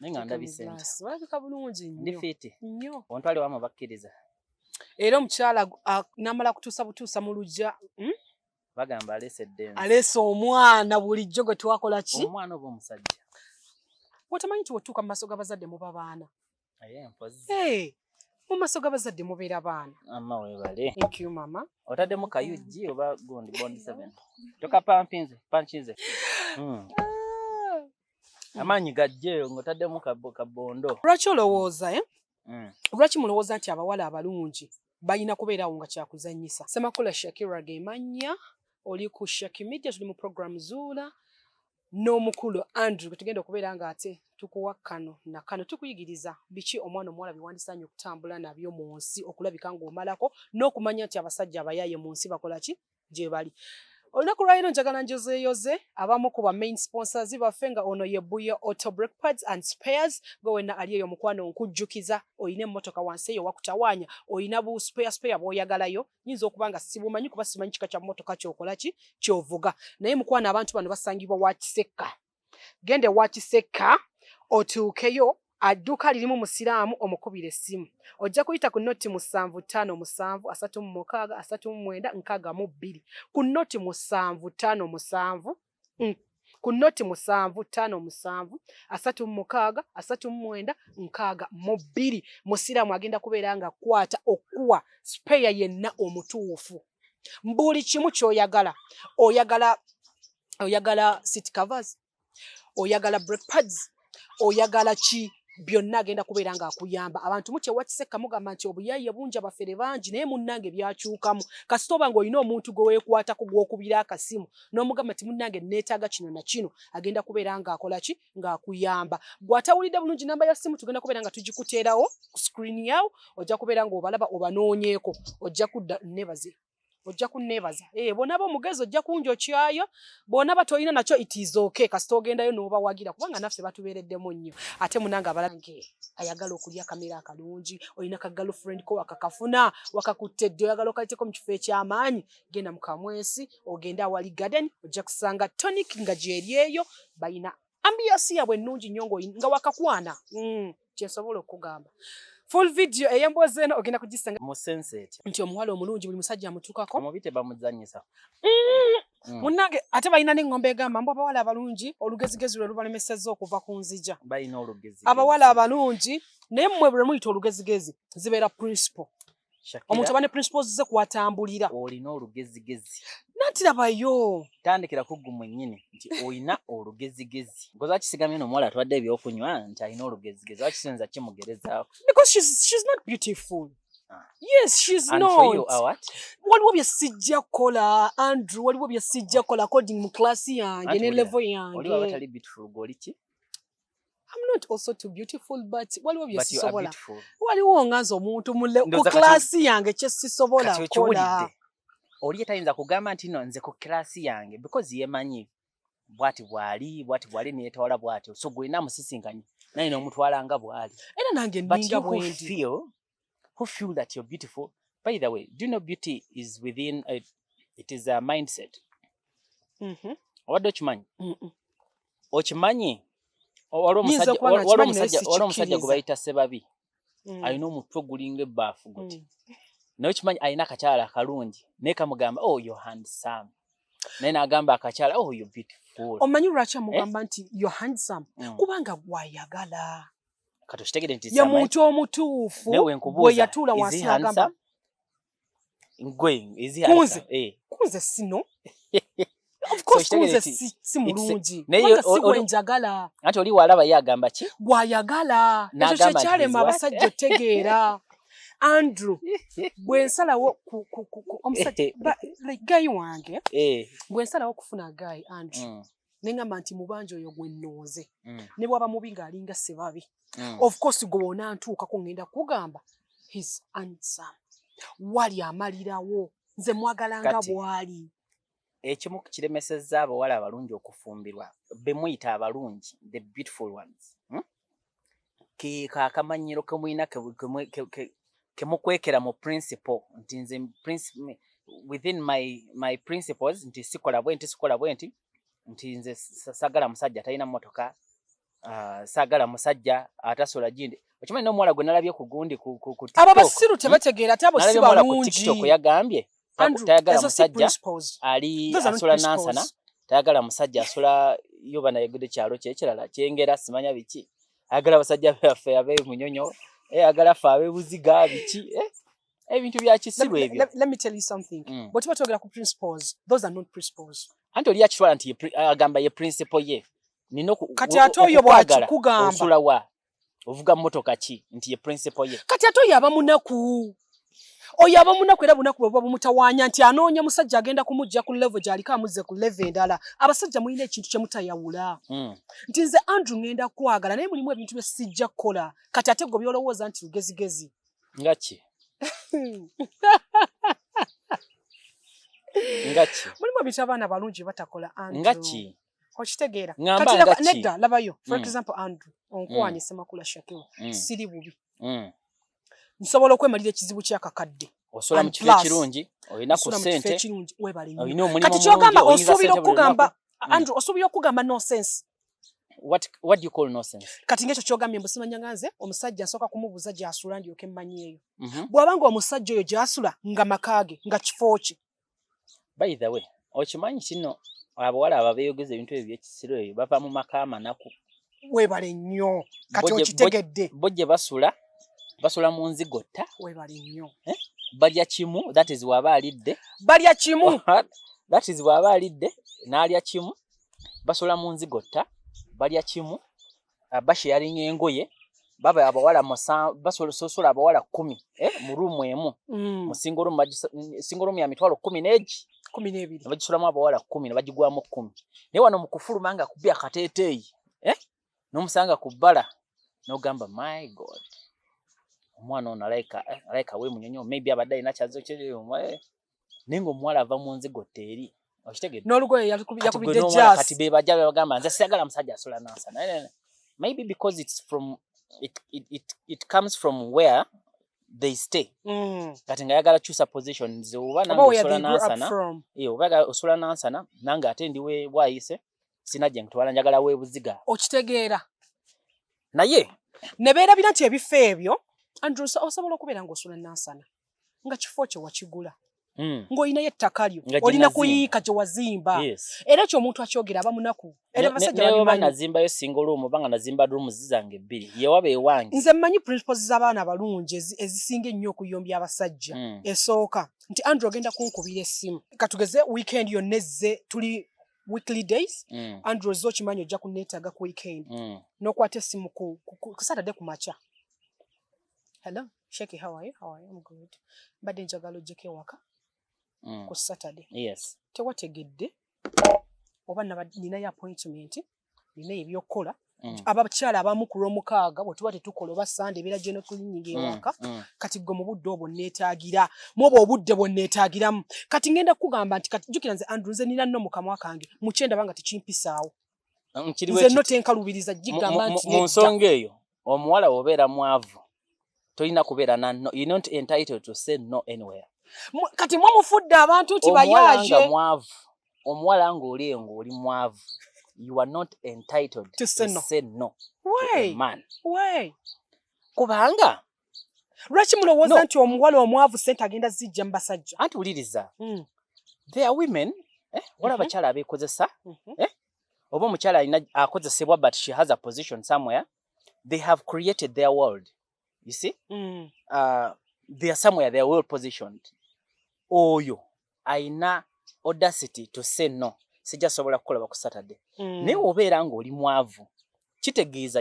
Naye nga ndabise nti Olabika bulungi ndi nnyo. fit. Nnyo. Ontwale wamu bakkiriza. Era omukyala n'amala kutuusa butuusa mu luggya, Bagamba aleese eddembe. Aleese omwana bulijjo gwe twakola ki? Omwana oba omusajja? Otamanyi nti wotuuka mu maaso g'abazadde muba baana? Aye mpozi. Hey, mu maaso g'abazadde mubeera baana. Amma weebale. Thank you, mama. Otaddemu kayugi oba gundi Bond 7? Tokapampinze, panchinze. Amaanyi gajje ng'otaddemu kabondo. Lwaki olowooza, eh? Lwaki mulowooza nti abawala abalungi balina kubeerawo nga kyakuzannyisa? Ssemakula Shakira ge mannya, oli ku Shaki Media, tuli mu program Zuula n'omukulu Andrew gwe tugenda okubeera ng'ate tukuwa kano na kano, tukuyigiriza biki omwana omuwala bye wandisaanye okutambula nabyo mu nsi okulabika ng'omalako n'okumanya nti abasajja abayaaye mu nsi bakola ki gye bali. Olunaku lwaleero njagala njozeeyoze abamu ku ba main sponsors baffe, nga ono ye Buya Auto Brake Pads and Spares. Gwe wenna ali eyo, mukwano, nkujjukiza, olina emmotoka wansi eyo wakutawaanya, olina bu spare spare bw'oyagalayo, nyinza okuba nga sibumanyi kuba simanyi kika kya mmotoka kyokola ki kyovuga, naye mukwano, abantu bano basangibwa wa Kisekka. Genda ewa Kisekka otuukeyo, adduuka lirimu musiraamu, omukubira essimu, ojja kuyita ku 075 36 39 62, ku 0757, ku 0757 36 39 62. Musiraamu agenda kubeera nga kwata okuwa spare yenna omutuufu, buli kimu ky'oyagala. Oyagala, oyagala seat covers, oyagala brake pads, oyagala ki, byonna agenda kubeera ng'akuyamba. Abantu mukyewa Kisekka, mugamba nti obuyaye bungi, abafere bangi, naye munnange byakyukamu. Kasita oba ng'olina omuntu gwe weekwatako, gw'okubira akasimu n'omugamba nti, "Munnange, neetaaga kino na kino," agenda kubeera ng'akola ki? Ng'akuyamba. Gw'atawulidde bulungi namba ya ssimu, tugenda kubeera nga tugikuteerawo ku screen yawo, ojja kubeera ng'obalaba, obanoonyeeko, ojja kudda nebaze, ojja kunneebaza. Eh, bw'onaaba omugezi ojja kunjokyayo, bw'onaaba tolina nakyo, it is okay, kasita ogendayo n'obawagira, kubanga naffe batubeereddemu nnyo. Ate munange abalange ayagala okulya akamere akalungi, olina ka girlfriend ko wakakafuna, wakakutte ddi, oyagala okayiteko mu kifo eky'amaanyi, genda mu Kamwesi, ogende awali garden, ojja kusanga Tonic nga gyeri eyo. Balina ambiance yaabwe ennungi nnyo nga wakakwana. Kyensobola okugamba, full video ey'emboozi eno ogenda kugisanga Mu sense etya? Nti omuwala omulungi buli musajja amutuukako. Omubi tebamuzannyisa. Munnange, ate balina n'eŋŋombe egamba mbu abawala abalungi olugezigezi lwe lubalemesezza okuva ku nzija. Balina olugezigezi. Abawala abalungi, naye mmwe bwe muyita olugezigezi, zibeera principle. Shakira, Omuntu aba ne principles ze kwatambulira. Olina olugezigezi. Nantirabayo. Tandikira ku ggwe mwennyini nti olina olugezigezi. Ngoza kisigamye n'omuwala atwadde ebyokunywa nti alina olugezigezi. Lwaki siyinza kimugerezaako? Because she's not beautiful. Ah. Yes, she's And not. for you are what? Waliwo bye sijja kukola, Andrew, waliwo bye sijja kukola according mu class yange Anti ne wulira, level yange. Oli waba tali beautiful, gwe oli ki? I'm not also too beautiful, but waliwo bye But you are sisobola. beautiful. Waliwo nga nze omuntu ku Ndowooza class yange kye sisobola kati kukola. okiwulidde. Oli ye tayinza kugamba nti no nze ku class yange, because yemanyi bw'ati bw'ali, bw'ati bw'ali, neyeetawala bw'atyo. So gwe olina amusisinkanye naye n'omutwala nga bw'ali. Era nange But nninga you who bwendi. Feel who feel that you're beautiful. By the way, do you know beauty is within a, it is a mindset? Obadde okimanyi? Mm-mm. Okimanyi? Waliwo Nyinza omusajja okuba nga waliwo nkimanyi naye waliwo omusajja gwe sikikkiriza. bayita Sebabi. Alina omutwe gulinga ebbaafu guti. Naye okimanyi alina akakyala akalungi, naye kamugamba, "Oh, you're handsome," naye n'agamba akakyala, "Oh, you're beautiful." Omanyi lwaki amugamba nti you're handsome? Kubanga gwayagala. Kati okitegedde nti Ye it's a muntu omutuufu Naye bwe wenkubuuza, yatuula is wansi he n'agamba handsome? Gwe, is he Kunze? handsome? Eh. Kunze sino. Of course So kunze okitegedde nti si mulungi. Naye Kubanga si gwe njagala. Anti oli walaba ye agamba ki? Gwayagala. Ekyo N'agamba nti kyekyalema he's what? abasajja otegeera. Andrew, bwe nsalawo ku omusajja, like guy wange, bwe nsalawo okufuna guy, Andrew, ne ŋŋamba nti mubanja oyo gwe nnonze, ne bw'aba mubi ng'alinga Sebabi, of course gwe wonantuukako ŋŋenda kugamba he's handsome. Wali amalirawo, nze mwagala nga Kati, bw'ali. Ekimu ku kiremesezza abawala abalungi okufumbirwa, be muyita abalungi, the beautiful ones, Keeko akamanyiro ke mulina ke mukwekera mu principle nti nze within my principles nti sikola bwe nti, sikola bwe nti, nti nze sagala musajja talina mmotoka. Saagala musajja atasula gindi. Okimanyi n'omuwala gwe nalabye ku gundi ku Abo TikTok. basiru tebategeera, ate abo si Nalabye omuwala ku balungi. TikTok yagambye Andrew, tayagala ezo si musajja principles. ali Those are not asula principles. Nansana, tayagala musajja asula yo banayegede kyalo kye ekirala Kyengera, simanya biki. Ayagala abasajja baffe abe Munyonyo, ayagala ffe abe Buziga, biki, ebintu bya kisiru ebyo. Let me tell you something. Bwe tuba twogera ku principles, those are not principles. Anti oli akitwala nti agamba ye principle ye nina Kati ate oyo okukwagala, bw'akikugamba. Osula wa, ovuga mmotoka ki, nti ye principle ye. Kati ate oyo aba munaku, oyo aba munaku, era bunaku bwe buba bumutawaanya nti anoonya musajja agenda kumujja ku level gy'aliko amuzze ku level endala. Abasajja mulina ekintu kye mutayawula nti nze Andrew ŋŋenda kwagala, naye mulimu ebintu bye sijja kukola. Kati ate gwe by'olowooza nti lugezigezi. Nga ki? Nga ki? Mulimu ebintu abaana balungi batakola, Andrew. Nga ki? Okitegeera? Ŋŋamba Kati nga laba ki? Nedda, labayo, for example, Andrew, onkwanye Semakula Shakira, siri bubi, nsobola okwemalira ekizibu kyakakadde. Osola mu And kifo plus, ekirungi, olina ku nsula mu kifo ssente, ekirungi, weebale nnyo. olina omulimu Kati omulungi, kyogamba oyingiza osuubira ssente buli okugamba lunaku. Andrew, osuubira okugamba nonsense? What do you call nonsense? Kati ngekyo kyogambye mbu simanya nga nze omusajja nsooka kumubuuza gy'asula ndyoke mmanyeeyo. Bw'aba nga omusajja oyo gy'asula nga maka ge, nga kifo kye. By the way, okimanyi kino, abawala abo abeeyogeza ebintu ebyo by'ekisiru ebyo bava mu maka amanaku. Weebale nnyo, kati Bo okitegedde. Bo gye basula, basula mu nzigotta. Weebale nnyo. Balya kimu, that is bw'aba alidde. Balya kimu. That is bw'aba alidde n'alya kimu. Basula mu nzigotta, balya kimu, basharinga engoye, baba abawala basosola abawala 10, mu room emu. Mu single room, single room ya 120,000 n'egi. 12. Ne bagisulamu abawala 10 ne bagigwamu 10. Naye wano mu kufuluma nga akubye akateeteeyi, n'omusanga ku bbala, n'ogamba my God, omwana ono alayika we Munyonyo, maybe abadde alina kyazo kye, naye ng'omuwala ava mu nzigotta eri. Okitegedde? N'olugoye Kati gwe yakubidde n'omuwala jazz. Kati be bajja be bagamba nze siyagala musajja asula Nansana. Naye, maybe because it's from it, it, it, it comes from where they stay. Kati nga ayagala kyusa position, nze oba Oba nange where osula they grew up Nansana, from. Oba osula Nansana, nange ate ndi we Bwayise, sina gye nkutwala, njagala we Buziga. Okitegeera? Naye ne beerabira nti ebifo ebyo, Andrew, osobola okubeera ng'osula Nansana nga kifo kye wakigula, ng'olinayo ettaka lyo, Nga gye olina nazimba. kuyiika gye wazimba. Era ekyo omuntu akyogera aba munaku, era abasajja Ne oba babimanyi. nazimbayo single room, oba nga nazimba rooms zange bbiri, ye waba ewange. Nze mmanyi principles z'abaana abalungi ezisinga ennyo okuyombya abasajja. Esooka nti Andrew ogenda kunkubira essimu, katugeze weekend yonna ezze, tuli weekly days, Andrew ozze okimanyi ojja kunneetaaga ku weekend, n'okwata essimu ku Saturday ku makya, "Hello Sheki, how are you?" "How are you?" "I'm good. Mbadde njagala ojjeko ewaka ku Saturday." Tewategedde oba ninayo appointment, ninayo ebyokukola. Abakyala abamu ku Lwomukaaga bwe tuba tetukola oba Sande ebeera general cleaning ewaka. Kati gwe mu budde obwo neetaagira mu obwo obudde bwe neetaagiramu. Kati ngenda kukugamba nti kati jjukira nze Andrew, nze nina nno mu kamwa kange mukyendaba nga tekimpisaawo. Kiri Nze bwe nno kiti. tenkalubiriza gigamba nti Mu nedda. nsonga eyo, omuwala bw'obeera mwavu tolina kubeera na no, you're not entitled to say no anywhere. Kati mwe mufudde abantu nti Omuwala bayaaje. nga mwavu, omuwala ng'oli eyo ng'oli mwavu, you are not entitled To say to no. say no to Why? a man. Why? Kubanga Lwaki mulowooza No. nti omuwala omwavu sente agenda zijja mu basajja? Anti wuliriza, there are women, waliwo abakyala abeekozesa, oba omukyala alina akozesebwa, but she has a position somewhere. They have created their world, you see. They are somewhere, they are well positioned. Oyo ayina audacity to say no, sijja sobola kukola ku Saturday. Naye obeera ng'oli mwavu, kitegeeza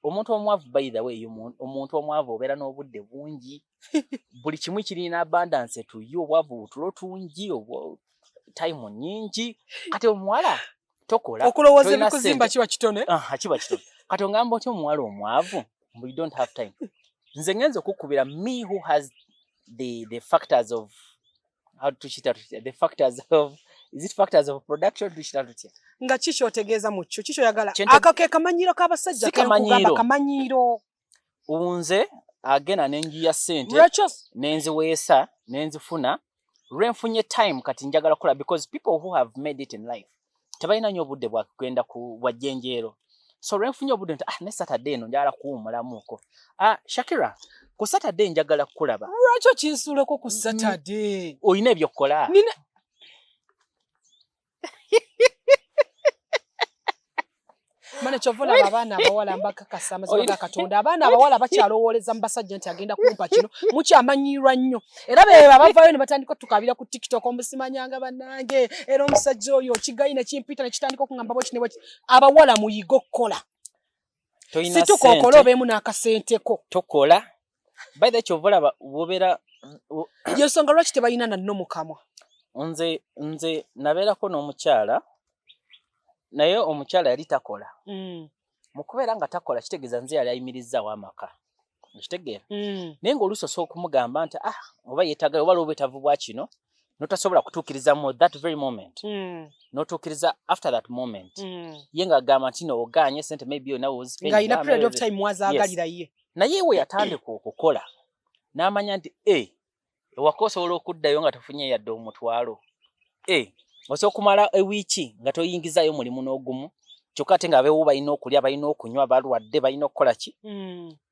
omuntu omwavu, by the way, omuntu omwavu obeera n'obudde bungi, buli kimu kirina abundance to you. Obwavu butulo tungi, time nnyingi. Kati omuwala tokola, Okulowooza tolina ebikuzimba ssente. Kiba kitone. Aha, kiba kitono. Kati ongamba otya omuwala omwavu mbu you don't have time? Nze ngenza okukubira, me who has the factors of, how tukiyita tutya, the factors of, is it factors of production, tukiyita tutya? Nga ki kyotegeeza mu kyo? Ki kyoyagala? Kyente Ako ke kamanyiiro k'abasajja. Si Kenkugamba kamanyiiro. Kamanyiiro. Nze agenda nenjiya ssente, Lwaki nenziweesa, nenzifuna lwenfunye time. Kati njagala kukola because people who have made it in life tebalina nnyo obudde bwakugenda ku bwajjenjeero. So lwenfunye obudde nti, ah, ne Saturday eno njagala kuwummulamuuko. Ah, Shakira, ku Saturday njagala kukulaba. Lwaki okinsuuleko ku Saturday? Olina ebyokukola? Nina. Mane kyova olaba abaana abawala mbakakasa amazima ga Katonda. Abaana abawala bakyalowooleza mu basajja nti agenda kumpa kino, mukyamanyiirwa nnyo. Era be abavaayo ne batandika otukaabira ku TikTok, omusimanyanga bannange, era omusajja oyo kigayi ne kimpita ne kitandika okungamba bwe kino bwe kino. Abawala muyiga okukola. Toyina Situka okole ssente. obeemu n'akasenteko. Tokola. By the way, kyova olaba wobeera Y'ensonga lwaki tebalina na nno mu kamwa. Nze nabeerako n'omukyala, naye omukyala yali takola. Mu kubeera nga takola kitegeeza nze yali ayimirizzaawo amaka. Okitegeera? Naye ng'oluusi osobola okumugamba nti, ah, oba yeetaaga oba obwetaavu bwa kino, n'otasobola kutuukiriza mu that very moment. N'otuukiriza after that moment. Ye ng'agamba nti no ogaanye ssente maybe yonna w'ozipendinga, Ng'alina period of maybe time mw'azaagalira ye. Naye we yatandika okukola n'amanya nti, ewaka osobola okuddayo nga tofunye yadde omutwalo. Osobola okumala ewiiki nga toyingizaayo mulimu n'ogumu, kyokka ate ng'abeewo balina okulya, balina okunywa, balwadde, balina okukola ki?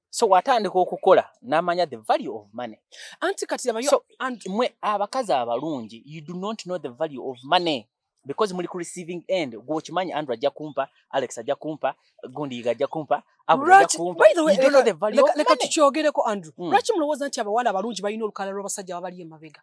So watandika okukola n'amanya the value of money. Anti kati abayo So, mwe abakazi abalungi, you do not know the value of money because muli ku receiving end. Gwe okimanyi Andrew ajja kumpa, Alex ajja kumpa, gundi Yiga ajja kumpa, Abdul ajja Lwaki- kumpa. By the way, You don't know the value of leka money. tukyogereko Andrew. Lwaki mulowooza nti abawala abalungi balina olukala lw'abasajja ababali emabega?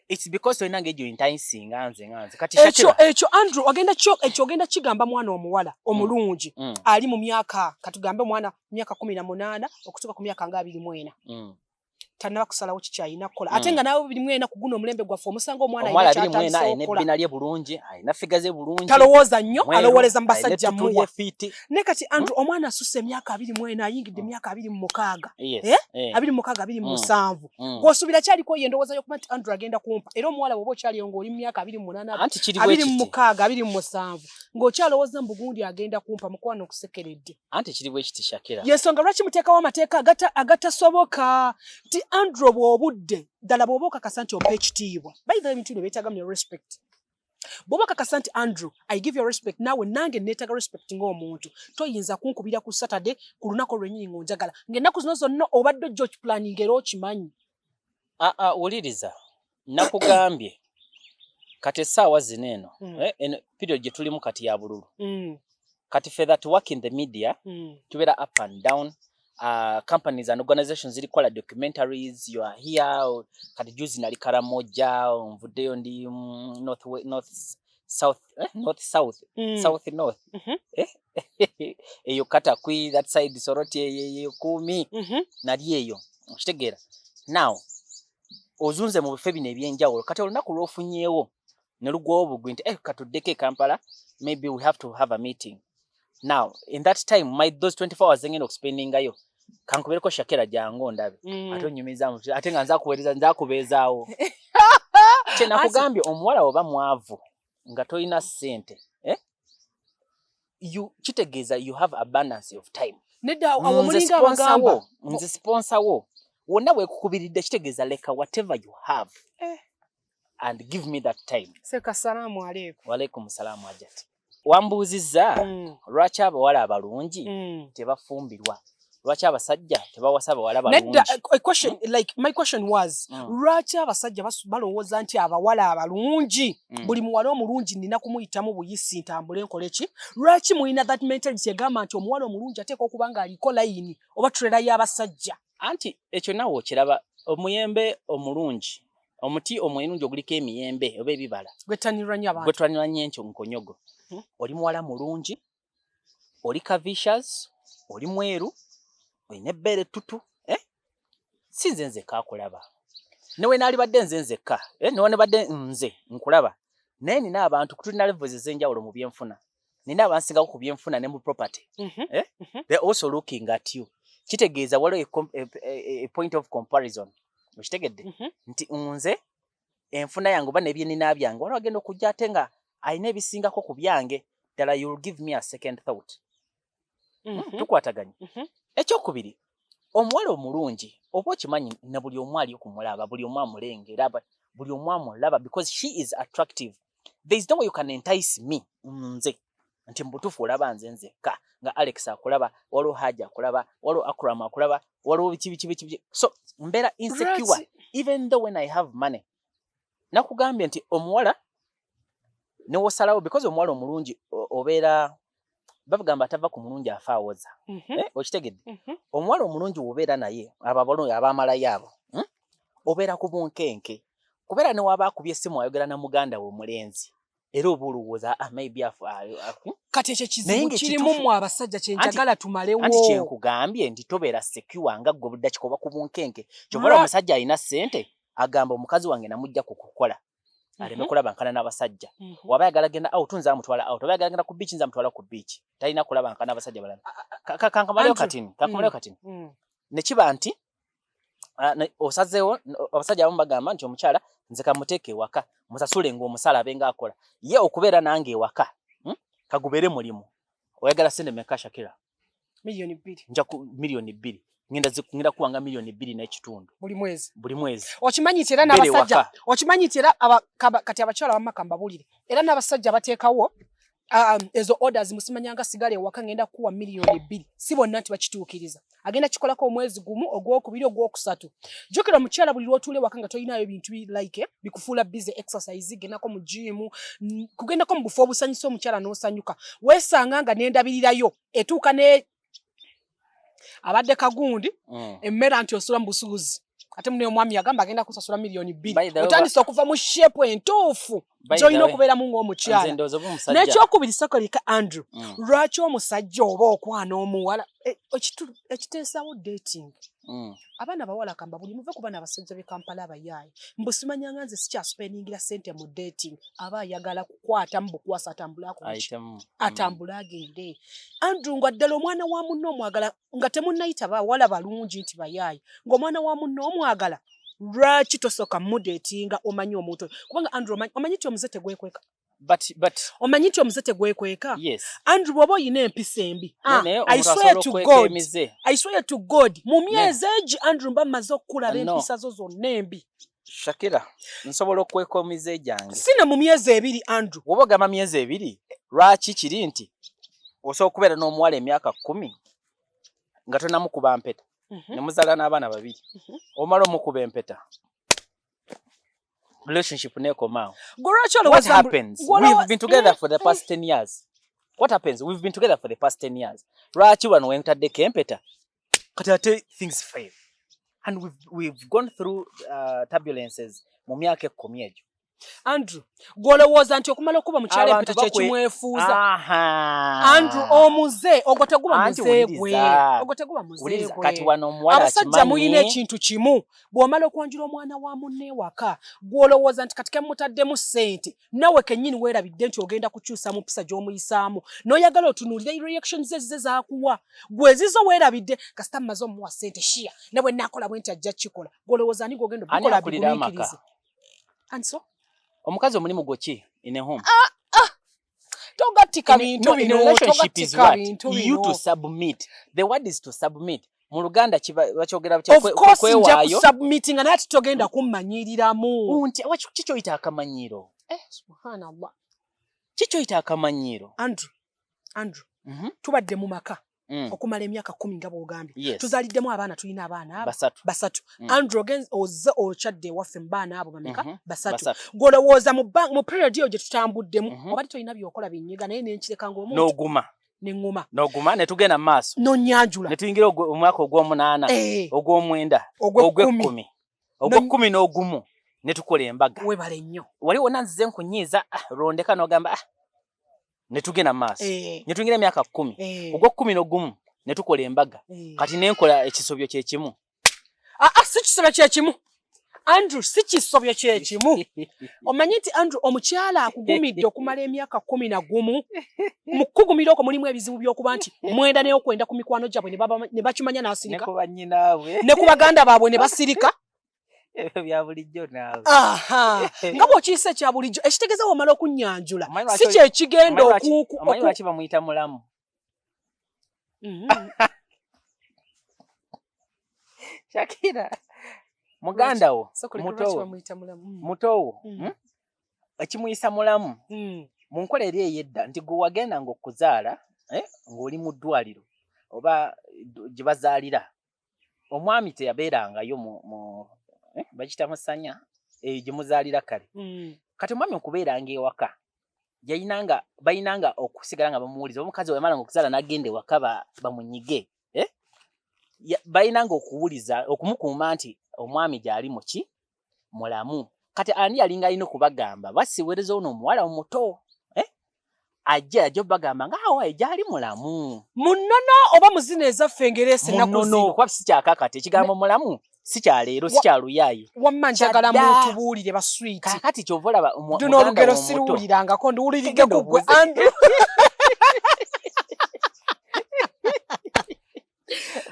It's because tolina ng'egyo enticinga nze nga nze. Kati Ekyo, Shakira. ekyo Andrew, ogenda kyo, ekyo ogenda kigamba mwana omuwala omulungi ali mu myaka, katugambe omwana myaka 18 okutuuka ku myaka nga 24. Tannaba kusalawo kiki alina kukola. Ate nga naawe 24 ku guno omulembe gwaffe omusanga omwana Omuwala alina abiri mu ena ky'atandise alina okukola. ebbina lye bulungi, alina ffiga ze bulungi. Talowooza nnyo, Mweru, alowooleza mu alina basajja ettutu muwa. lye fiiti. Naye kati Andrew, omwana asusse emyaka 24, ayingidde emyaka 26. Yes. 26, 27. Gw'osuubira kyaliko ye endowooza y'okuba nti Andrew agenda kumpa. Era omuwala bw'oba okyaliyo ng'oli mu myaka 28, Anti kiri bwe abiri mu kiti. mukaaga, 27, ng'okyalowooza mbu gundi agenda kumpa, mukwano okusekeredde. Anti kiri bwe kiti, Shakira. Y'ensonga lwaki muteekawo amateeka agatasoboka. Nti Andrew bw'obudde, ddala bw'oba okakasa nti ompa ekitiibwa. By the way, ebintu bino byetaaga mu respect. Bw'oba okakasa nti Andrew, I give you respect, naawe nange neetaaga respect ng'omuntu. Toyinza kunkubira ku Saturday ku lunaku lwennyini ng'onjagala. Ng'ennaku zino zonna obadde ojja okiplanninga era okimanyi. Aa, wuliriza. Nakugambye. Kati essaawa zino eno, eno period gye tulimu kati ya bululu. Kati for that work in the media, tubeera up and down. Companies and organizations ziri kukola documentaries, you are here, kati juzi nali Karamoja, nvuddeyo ndi north, north, south, north, south, south, north. Eyo Katakwi, that side, Soroti, eyo Kumi, nali eyo. Okitegeera? Now, ozunze mu bifo bino ebyenjawulo, kati olunaku lw'ofunyeewo ne lugwawo bugwi nti, katuddeko e Kampala, maybe we have to have a meeting. Now, in that time, those 24 hours ngenda okuspendingayo, kankubeereko Shakira jangu ondabe. Ate onyumiza mu, ate nga nzakuweereza, nzakubeezaawo. Kye nakugambye, omuwala oba mwavu nga tolina ssente, You, kitegeeza you have abundance of time. Nedda, awo Nze mulinga sponsor abagamba. wo, nze sponsor wo. Wonna weekukubiridde kitegeeza leka whatever you have. And give me that time. Seka, salamu aleikum. Wa alaikum salaamu Hajat. Wambuuzizza lwaki abawala abalungi tebafumbirwa? Lwaki abasajja tebawasa abawala Nedda, balungi? a question, like my question was, lwaki abasajja balowooza nti abawala abalungi, buli muwala omulungi nina kumuyitamu buyisi ntambule nkole ki? Lwaki mulina that mentality egamba nti omuwala omulungi ateekwa okuba ng'aliko layini oba trailer y'abasajja? Anti ekyo naawe okiraba, omuyembe omulungi, omuti omulungi oguliko emiyembe oba ebibala gwettanirwa nnyo abantu. Gwettanirwa nnyo enkyo nkonyogo. Oli muwala mulungi, oli curvaceous, oli mweru, olina ebbeere ettutu, Si nze nzekka akulaba. Ne we naalibadde nze nzekka, ne wanibadde nze nkulaba, naye nina abantu, tulina levels ez'enjawulo mu byenfuna. Nina abansingako ku byenfuna ne mu property. They're also looking at you. Kitegeeza waliwo a point of comparison. Okitegedde? Nti nze enfuna yange oba n'ebyenina byange, waliwo agenda okujja ate nga alina ebisingako ku byange, ddala you'll give me a second thought. Tukwataganye. Ekyokubiri, omuwala omulungi oba okimanyi na buli omu ali okumulaba, buli omu amulengera, buli omu amulaba because she is attractive. There is no way you can entice me nze. Nti mu butuufu olaba nze nzekka, nga Alex akulaba, waliwo Haji akulaba, waliwo Akram akulaba, waliwo biki biki biki biki. So mbeera insecure. Lwaki? Even though when I have money, nakugambye nti omuwala newosalawo, because omuwala omulungi obeera bagamba atava ku mulungi afa awoza. Eh, okitegedde? Mhm. Omuwala omulungi wobeera naye, abo abalungi abamalayo abo, Obeera ku bunkenke, kubeera newaba akubye essimu ayogera na muganda we omulenzi, era oba olowooza, ah, maybe Kati ekyo Naye kizibu nga kirimu ekituufu mmwe abasajja kyenjagala tumalewo. Anti kyenkugambye nti tobeera secure nga ggwe buli dakika oba ku bunkenke. Kyova olaba omusajja alina ssente agamba omukazi wange namujja ku kukola aleme kulabankana n'abasajja. Waba ayagala genda out, nze amutwala out, oba ayagala genda ku beach, nze amutwala ku beach, talina kulabankana n'abasajja balala. Kankamaleyo Andrew. katini, kankamaleyo katini. Ne kiba nti, osazeewo, abasajja abamu bagamba nti omukyala nze kamuteeke ewaka, musasule ng'omusala abe ng'akola. Ye okubeera nange ewaka, Kagubeere mulimu. Oyagala ssente mmeka, Shakira? 2 million. Nja ku 2 million. Ngenda kuwanga 2.5 million. Buli mwezi. Buli mwezi. Okimanyi nti era Mbeere n'abasajja, ewaka. okimanyi nti era kati abakyala bamaka mbabulire, era n'abasajja bateekawo, ezo orders, musimanyanga sigala ewaka ngenda kuwa 2 million. Si bonna nti bakituukiriza. Agenda kikolako omwezi gumu, ogwokubiri, ogwokusatu. Jjukira omukyala buli lw'otuula ewaka nga tolinayo bintu like bikufuula busy, exercise, gendako mu gym, kugendako mu bufo obusanyusa omukyala n'osanyuka. Weesanga nga n'endabirirayo etuuka ne abadde kagundi emmere nti osula mu busuuzi, ate munaye omwami yagamba agenda kusasula 2 million. By the way, Otandise okuva mu shape entuufu By the gy'olina way, okubeeramu nze ng'omukyala. ndowooza oba omusajja N'ekyokubiri, sokolika Andrew, lwaki omusajja oba okwana omuwala, ekiteesawo dating, abaana abawala kamba buli muve ku baana abasajja b'e Kampala abayaaye, mbu simanyanga nze sikyasipendingira ssente mu dating, aba ayagala kukwata mu bukwasa atambule akole ki? Ayitemu. Atambule agende. Andrew, nga ddala omwana wa munno omwagala, nga temunnayita bawala balungi nti bayaaye, ng'omwana wa munno omwagala, lwaki tosooka mudeetinga omanyi omuntu oyo? Kubanga Andrew, omanyi nti omuze tegwekweka? But Omanyi nti omuze tegwekweka? Yes. Andrew, bw'oba oyina empisa embi, Naye I omuntu swear asobola to okweka God, emize. I swear to God, mu myezi egi, Andrew, mba mmaze okukulaba No. empisa zo zonna embi. Shakira, nsobola okweka emize gyange. Sina mu myezi 2, Andrew. Bw'oba ogamba myezi 2, lwaki kiri nti osobola okubeera n'omuwala emyaka 10 nga tonamukuba mpeta, ne muzaala n'abaana babiri, omala omukuba empeta, relationship neekomaawo. Gwe lwaki What olowooza happens? gwe We've been together for the past 10 years. What happens? We've been together for the past 10 years. Lwaki wano wentaddeko empeta? Kati ate things fail. And we've gone through turbulences mu myaka 10 egyo. Andrew, gw'olowooza nti okumala okuba mukyala Abantu empeta kye kimwefuuza? Aha. Andrew, omuze ogwo teguba Anti muze gwe. wuliriza. Ogwo teguba muze Wuliriza, gwe. kati wano omuwala Abasajja akimanyi. mulina ekintu kimu, bw'omala okwanjula omwana wa munne ewaka, gw'olowooza nti kati kemutaddemu ssente, nawe kennyini weerabidde nti ogenda kukyusa mu mpisa gy'omuyisaamu, n'oyagala otunuulire reactions ze zize zaakuwa. Gwe ezizo weerabidde, kasita mmaze omuwa ssente shia, ne bwe nnaakola bwe nti ajja kukikola. Gw'olowooza ani gw'ogenda Ani obikola akulira amaka? abigumiikirize? And so? Omukazi omulimu gwo ki in a home? Togattika bintu No, in a bino, relationship is togattika what? bintu You to bino. submit. The word is to submit. Mu Luganda bakyogera batya? Of course nja Kwewaayo. kusubmittinga, naye ate togenda kummanyiriramu. Nti, ki kyoyita akamanyiiro? Subhanallah. Ki kyoyita akamanyiiro? Andrew, Andrew, tubadde mu maka okumala emyaka 10 nga bw'ogambye. Tuzaaliddemu abaana, tulina abaana abo 3. 3. Andrew, ozze okyadde ewaffe mu baana abo bameka? 3. 3. Gw'olowooza mu period eyo gye tutambuddemu, obadde tolina by'okola binyiga, naye ne nkireka ng'omuntu. N'oguma. Ne ŋŋuma. N'oguma, ne tugenda mu maaso. N'onnyanjula. Ne tuyingira omwaka ogw'omunaana, ogw'omwenda, Ogw'ekkumi. ogw'ekkumi. Ogw'ekkumi n'ogumu, ne tukola embaga. Weebale nnyo. Wali wonna nzize nkunyiiza, londeka n'ogamba, ne tugenda mu maaso. Ne tuyingira emyaka 10. Ogw'ekkumi n'ogumu, ne tukola embaga. Kati ne nkola ekisobyo kye kimu. Si kisobyo kye kimu. Andrew, si kisobyo kye kimu. Omanyi nti Andrew, omukyala akugumidde okumala emyaka 11, mu kukugumira okwo mulimu ebizibu by'okuba nti mwenda naye okwenda ku mikwano gyabwe ne bakimanya n'asirika. Ne ku bannyinaabwe. Ne ku baganda baabwe ne basirika. Ebyo bya bulijjo naawe. Aha. Nga bw'okiyise ekya bulijjo, ekitegeeza bw'omala okunnyanjula, Omanyi si kye kigenda omanyi lwaki bamuyita mulamu? Shakira, muganda wo, Lwaki? Sokoleka, muto lwaki wo. bamuyita mulamu? Muto wo, Ekimuyisa mulamu. Mu nkola eri ey'edda nti gwe wagendanga okuzaala ng'oli mu ddwaliro oba gye bazaalira, omwami teyabeerangayo mu bakiyita musanya eyo gye muzaalira kale. Kati omwami okubeeranga ewaka yayinanga bayinanga okusigala nga bamuwuliza. Omukazi bwe yamalanga okuzaala n'agenda ewaka bamunyige, bayinanga okuwuliza okumukuuma nti omwami gy'ali muki mulamu. Kati ani yalinga alina okubagamba basiweereza ono omuwala omuto ajje obagamba nga awaye gy'ali mulamu. Mu nnono oba mu zino ezaffe engereese ennaku Munono zino? Kuba si kyakakati ekigambo mulamu si kyaleero, si kyaluyaayo. Wamma njagala Kyadda. Mutubuulire baswiti. Kaakati kyova olaba Duno muganda olugero wo omuto siruwulirangako, ndiwuliridde Genda ku ggwe. obuuze. Andrew.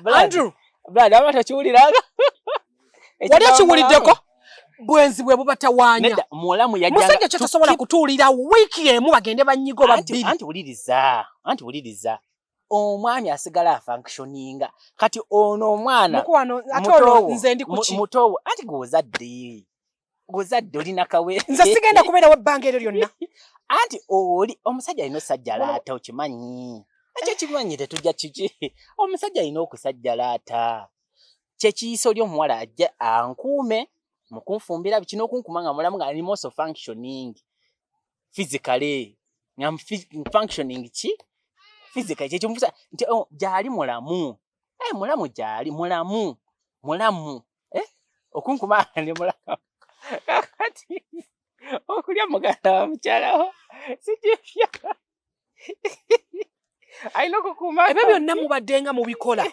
Andrew. Brad, aba tokiwuliranga. Wali okiwuliddeko? Bwenzi bwe bubatawaanya. Nedda, mulamu yajjanga Musajja kyo tosobola kutuulira wiiki emu bagende banyiga oba bbiri. Anti wuliriza, anti wuliriza, omwami asigala afunctioninga. Kati ono omwana Mukwano, ate olwo mutowo nze ndi kuki? Mutowo, anti gw'ozadde, gw'ozadde olina kawe. Nze sigenda kubeerawo ebbanga eryo lyonna. Anti oli omusajja alina osajjalaata, okimanyi ekyo, kimanyi tetujja kiki, omusajja alina okusajjalaata kyekiyisa oli omuwala ajja ankuume mu kunfumbira biki n'okunkuma nga mulamu, nga ali also functioning physically, nga functioning ki physically, kyekyomusa nti oh, gyali mulamu, mulamu gyali mulamu mulamu, okunkuma nga ndi mulamu. Kakati okulya muganda wa mukyalawo sikipya, alina okukuuma. Ebyo byonna mubadde nga mubikola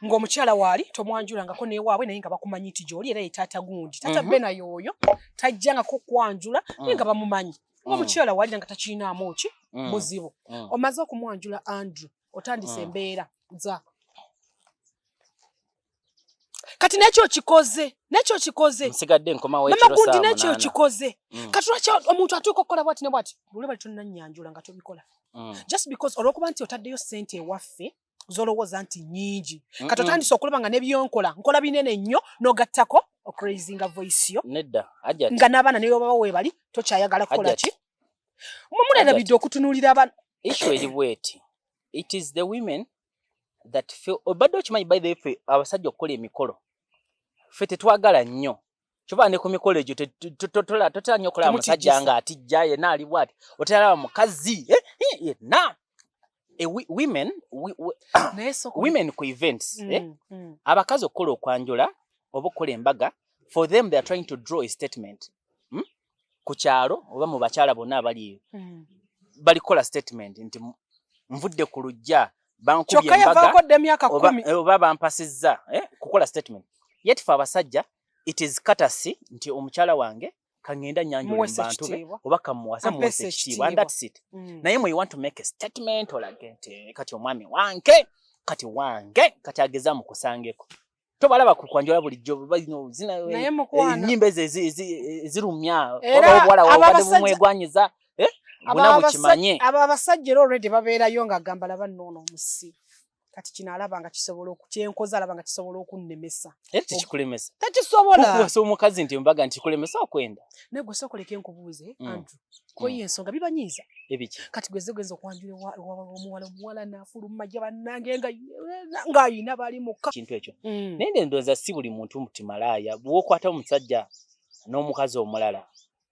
ng'omukyala waali tomwanjulangako newaabwe, naye nga bakumanyi nti gy'oli era ye taata gundi, taata Bena y'oyo tajjangako kwanjula, naye nga bamumanyi ng'omukyala waali nga takirinaamu ki buzibu. Omaze okumwanjula, Andrew, otandise embeera za kati nekyo kikoze, nekyo kikoze. Nsigadde nkomawo mama ekiro gundi saa nekyo 8. Kikoze. Kati lwaki omuntu atuuka okukola bwati ne bwati luli bali tonnannyanjula nga tobikola just because olw'okuba nti otaddeyo ssente ewaffe z'olowooza nti nnyingi, kati otandise okulaba nga nebyonkola nkola binene nnyo, n'ogattako okuraisinga voice yo Nedda, Hajjati. nga n'abaana ne baba weebali tokyayagala kukola Hajjati. ki. Mwe mulerabidde okutunuulira abaana. Issue eri bweti, it is the women that feel obadde okimanyi, by the way, ffe abasajja okukola emikolo ffe tetwagala nnyo kyova ne ku mikolo egyo totera nnyo okulaba musajja Temutijjisa. ng'atijja yenna ali bwati, oteralaba mukazi yenna. Women Naye sooka women ku events, abakazi okukola okwanjula oba okukola embaga, for them they are trying to draw a statement, Ku kyalo oba mu bakyala bonna abali eyo bali kukola statement nti nvudde ku luggya, bankubye Kyokka embaga yavaako dda emyaka oba, 10. Oba bampasizza, kukola statement. Yet fe abasajja it is courtesy nti omukyala wange kangenda nyanjule mu Muweese bantu be ekitiibwa. oba kamuwase, Ampeese muwese ekitiibwa and ekitiibwa. that's it. Naye mwe you want to make a statement olage nti kati omwami wange, kati wange, kati ageza mukusangeko. Tobalaba ku kwanjula bulijjo balina zina Naye mukwano ennyimba ezo ezirumya Era oba obuwala abo obadde bumwegwanyiza, buna bukimanye. Abo abasajja era already babeerayo ng'agamba laba nnoono omusiru, kati kino alaba nga kisobola kyenkoze alaba nga kisobola okunnemesa. Era tekikulemesa Tekisobola. Kukuwasa omukazi nti embaga nti kikulemesa okwenda. Naye gwe sooka oleke nkubuuze, Andrew, Mm. kuyo ensonga bibanyiiza. Ebiki? Kati gwe genza okwanjula omuwala, omuwala n'afuluma gye bannange nga ng'ayina bali muka. Kintu ekyo naye nde ndowooza si buli muntu nti malaaya. Bw'okwata omusajja n'omukazi omulala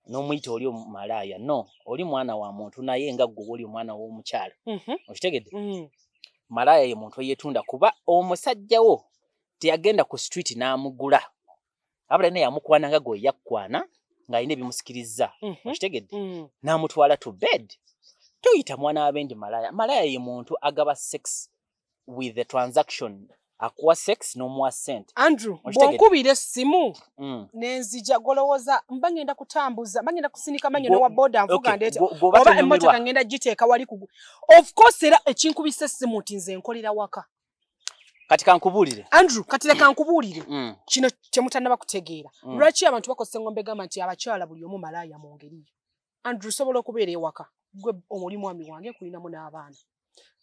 n'omuyita oli malaaya, no oli mwana wa muntu, naye nga ggwe oli omwana w'omukyala, okitegedde? Malaaya ye muntu eyeetunda, kuba omusajja wo teyagenda ku street n'amugula, abula naye yamukwana nga gwe yakkwana ng'alina ebimusikirizza, okitegedde? N'amutwala to bed. Toyita mwana wa bendi malaaya. Malaaya ye muntu agaba sex with the transaction, akuwa sex n'omuwa sente. Andrew, Okitegedde? Bw'onkubira essimu nenzija, golowooza mba ngenda kutambuza, mba ngenda kusinika manyo newa boda nvuga ndeeta Gwoba oba tonyumirwa. emmotoka ngenda giteeka wali ku. Of course era ekinkubisa essimu nti nze nkolera waka. Kati kankubuulire. Andrew, kati leka nkubuulire kino kyemutannaba kutegeera. Lwaki abantu bakozesa engombe egamba nti abakyala buli omu malaaya mu ngeri ye? Andrew, sobola okubeera ewaka, gwe oli mwami wange, nkulinamu n'abaana,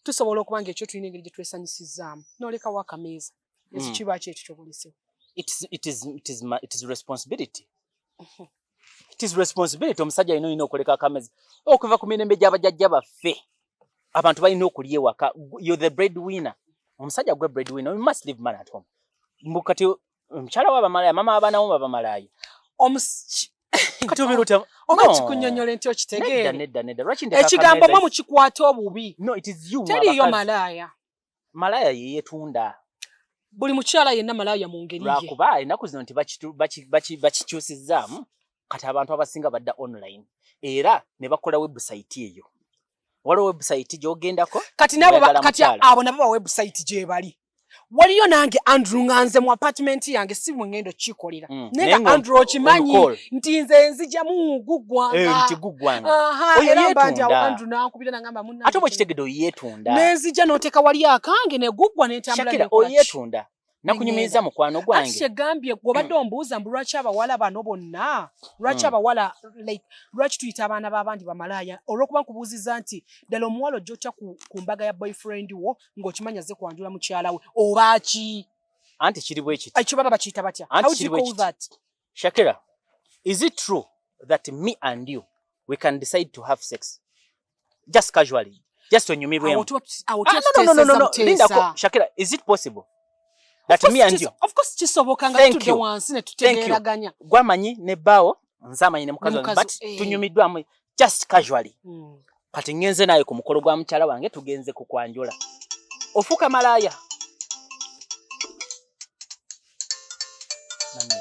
tusobola okuba nga ekyo tulina engeri gye twesanyusizaamu, n'olekawo akameeza ekyo. Kiba ki ekyo kyobulisewo? It is responsibility. It is responsibility. Omusajja alina olina okuleka akameza okuva ku mirembe gy'abajjajja baffe. Abantu balina okulya ewaka. You're the bread winner. Omusajja gwe bread winner, you must leave man at home. Mbu kati omukyala we abamalaya, mama abaana wo babamalaya. Kati obeera otya? Oba No. kikunyonyola nti Nedda, okitegeere. Nedda, nedda. Lwaki ndeka Ekigambo akameza? mwe mukikwata obubi. No, it is you. Teriiyo abakazi. malaaya. Malaya yeyeetunda. Buli mukyala yenna malaaya mu ngeri ye. Lwakuba ennaku zino nti bakikyusizzaamu. Kati abantu abasinga badda online era ne bakola website eyo. Waliwo website gy'ogendako. Kati nabo Oyagala kati mukyala. abo nabo ba website gye bali. Waliyo nange Andrew nga nze mu apartment yange si mwe ngendo kikolera. Naye Naye nga Andrew okimanyi on call. nti nze nzijamu guggwanga. Nti guggwanga. Aha, Oyo era mba ndi awo yeetunda. Andrew n'ankubira n'angamba munnange Ate oba okitegedde oyeetunda. Nenzija n'oteeka wali akange ne guggwa ne ntambula Shakira, ne nkola ki? oyeetunda. Nakunyumiriza mukwano Ati gwange. kyegambye gw'obadde ombuuza mbu lwaki abawala bano bonna, lwaki abawala, like, lwaki tuyita abaana b'abandi bamalaaya? Olw'okuba nkubuuzizza nti ddala omuwala ojja otya ku mbaga ya boyfriend wo ng'okimanyi azze kwanjula mukyala we, oba ki? Anti kiri bwe kiti. Ekyo baba bakiyita batya? Anti How do kiri you bwe call kiti. that? Shakira, is it true that me and you, we can decide to have sex just casually, just onyumirwemu? Awo Ah, tuba no, no, no, no, no, tuteeseza Lindako, buteesa. Shakira, is it possible that Of me and course you, Of course kisoboka nga Thank tutudde you. wansi ne Thank you. tutegeeraganya. Gwamanyi ne bbaawo, nze amanyi ne mukazi Ne wange, mukazi, but eh. tunyumiddwamu just casually. Kati ngenze naye ku mukolo gwa mukyala wange, tugenze ku kwanjula. Ofuuka malaaya. Nange,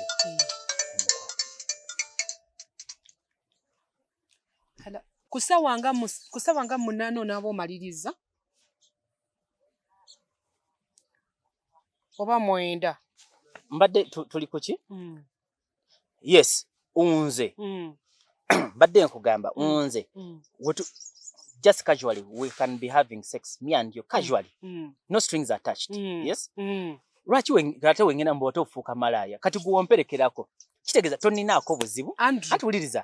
Hello. Ku ssaawa nga 8 onaaba omaliriza oba 9. Mbadde tuli ku ki? Yes, nze. Mbadde nkugamba, nze. Just casually, we can be having sex, me and you, casually. No strings attached. Yes? Lwaki ate wengenda mbu ate ofuuka malaaya? Kati gwe womperekerako. Kitegeeza tonninaako buzibu. Andrew. Ate wuliriza.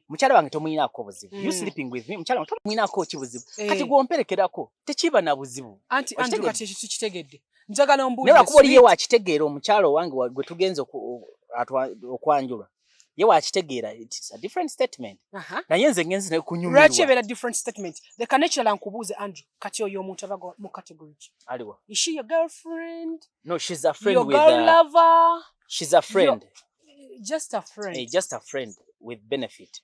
Mukyala wange tomuyinaako buzibu. You sleeping with me, mukyala wange tomuyinaako ki buzibu. Kati gwe womperekerako, tekiba na buzibu. Anti Andrew, Okitegedde? kati ekyo tukitegedde. Njagala ombuulire, Naye lwakuba oli ye sweet. wakitegeera omukyala owange gwe tugenze okwanjulwa. Ye wakitegeera, it's a different statement. Naye nze ngenze ne kunyumirwa. Lwaki ebeera different statement? Leka n'ekirala nkubuuze, Andrew, kati oyo omuntu aba mu category ki? Aliwa? Is she your girlfriend? No, she's a friend Your with, girl lover? She's a friend. Your, just a friend. Just a friend with benefit.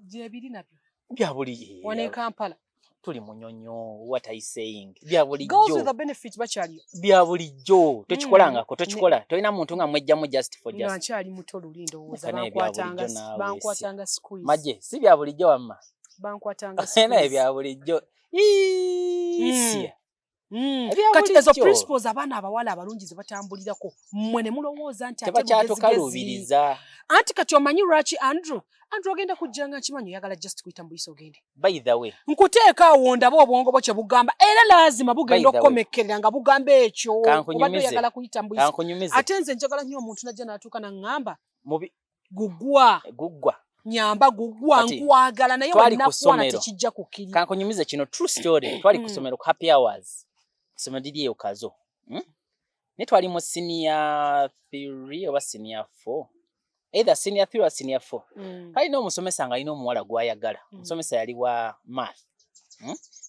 Gye biri nabyo. Bya buli, Wano e Kampala. Tuli munyonyo, what are you saying? Bya bulijjo. Girls with a benefit bakyaliyo. Bya bulijjo. Tokikolangako, tokikola. Tolina muntu nga mwejjamu just for Nga just. nkyali muto luli ndowooza Leka naye bya bulijjo naawe, bankwatanga squeeze. Magye, si bya bulijjo wamma. Bankwatanga Naye squeeze. bya bulijjo. Ii, Ebya Kati ezo bulijjo. principles abaana abawala abalungi ze batambulirako, mmwe ne mulowooza nti ate Tebakyatukaluubiriza. lugezigezi. Anti kati omanyi lwaki, Andrew? Andrew ogenda kujja nga nkimanyi oyagala just kuyita mu buyisa ogende. By the way. Nkuteeka awo ndabe obwongo bwo kye bugamba, era laazima bugenda By the way. okukomekkerera nga bugamba ekyo. Kankunyumize. Obadde oyagala kuyita mu buyisa. Kankunyumize. Ate nze njagala nnyo omuntu najja n'atuuka n'aŋŋamba, Mubi. Gugwa. Guggwa. Nyamba guggwa, Kati, nkwagala naye twali ku wennakuwana ssomero. tekijja kukkirira. Kankunyumize kino true story. Twali ku ssomero ku happy hours. Essomero liri eyo Kazo. Naye twali mu senior 3 oba senior 4. Either senior 3 or senior 4. Kalina omusomesa nga alina omuwala gw'ayagala. Omusomesa yali wa math.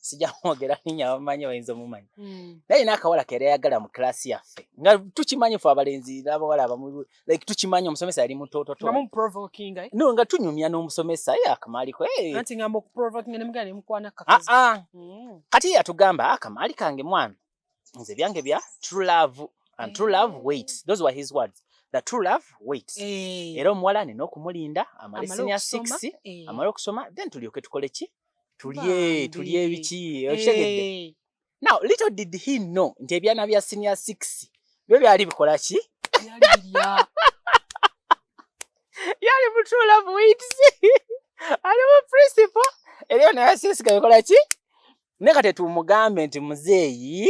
Sijja mwogera linnya, abamanyi bayinza omumanya. Naye alina akawala ke yali ayagala mu class yaffe. Nga tukimanyi ffe abalenzi n'abawala abamu, like tukimanyi omusomesa yali mutoototo. Nga mumuprovokinga, eh? No, nga tunyumya n'omusomesa, ye akamaaliko, eh. Anti ngamba okuprovokinga ne mugenda ne mukwana kakazi. Ah, ah. Kati ye yatugamba, akamaali kange mwana. Nze byange bya true love and true love waits. Those were his words. The true love waits. Era omuwala nina okumulinda amale Amale senior okusoma, 6, amale okusoma, then tulyoke tukole ki? Tulye, Bambi. tulye biki? Okitegedde? Now, little did he know nti ebyana bya senior 6 byo byali bikola ki? Byali birya. Byali mu true love waits. Ali mu principal. Era naye sisiga bikola ki? Naye kati tumugambe nti muzeeyi,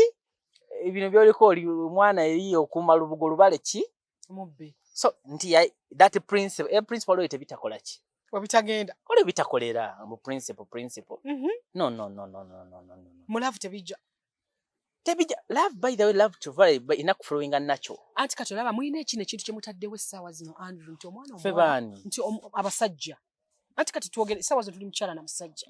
bino by'oliko oli omwana eri okuuma lubugo lubale ki? Mubbi. So nti ya, that principle, principle oyo tebitakola ki? Webitagenda. Ole bitakolera mu principle, principle. No, no, no, no, no, no, no, no. Mu love tebijja. Tebijja. Love, by the way, love to vary ina kuflowinga nakyo. Anti kati olaba mulina ekino ekintu kye mutaddewo essaawa zino, Andrew, nti omwana Ffe omuwala baani? Nti abasajja. Anti kati twogere, essaawa zino tuli mukyala na musajja.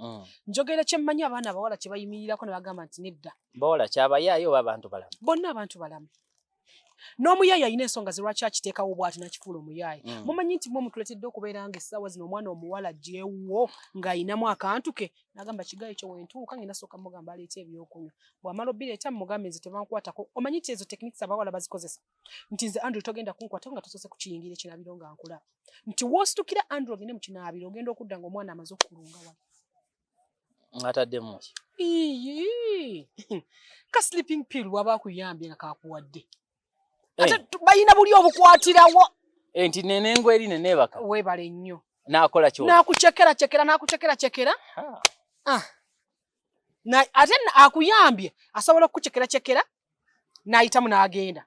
Njogera kye mmanyi, abaana abawala kye bayimirirako ne bagamba nti nedda. Bawala kyabayaayo oba abantu balamu? Bonna abantu balamu. N'omuyaayi alina ensonga ze lwaki akiteekawo bw'ati n'akifuula omuyaayi. Mumanyi nti mwe mutuleetedde okubeera nga essaawa zino omwana omuwala gyewuwo ng'ayinamu akantu ke n'agamba, "Kigayi kyo wentuuka ngenda sooka mugamba aleete ebyokunywa, bw'amala obbireeta mugambe nze tebankwatako." Omanyi nti ezo techniques abawala bazikozesa, nti nze Andrew togenda kunkwatako nga tosoose kukiyingira ekinaabiro nga nkulaba, nti w'ositukira Andrew ogende mu kinaabiro, ogenda okudda ng'omwana amaze okukulunga wano. Ataddemu ki? Iiyi, ka sleeping pill waba akuyambye nga kakuwadde. Eh. Ate balina buli obukwatirawo. Eh, nti nenengo eri neneebaka. Weebale nnyo. N'akola kyo. N'akucekera cekera, n'akucekera cekera. Ah. Ate akuyambye asobola okukucekera cekera n'ayitamu n'agenda.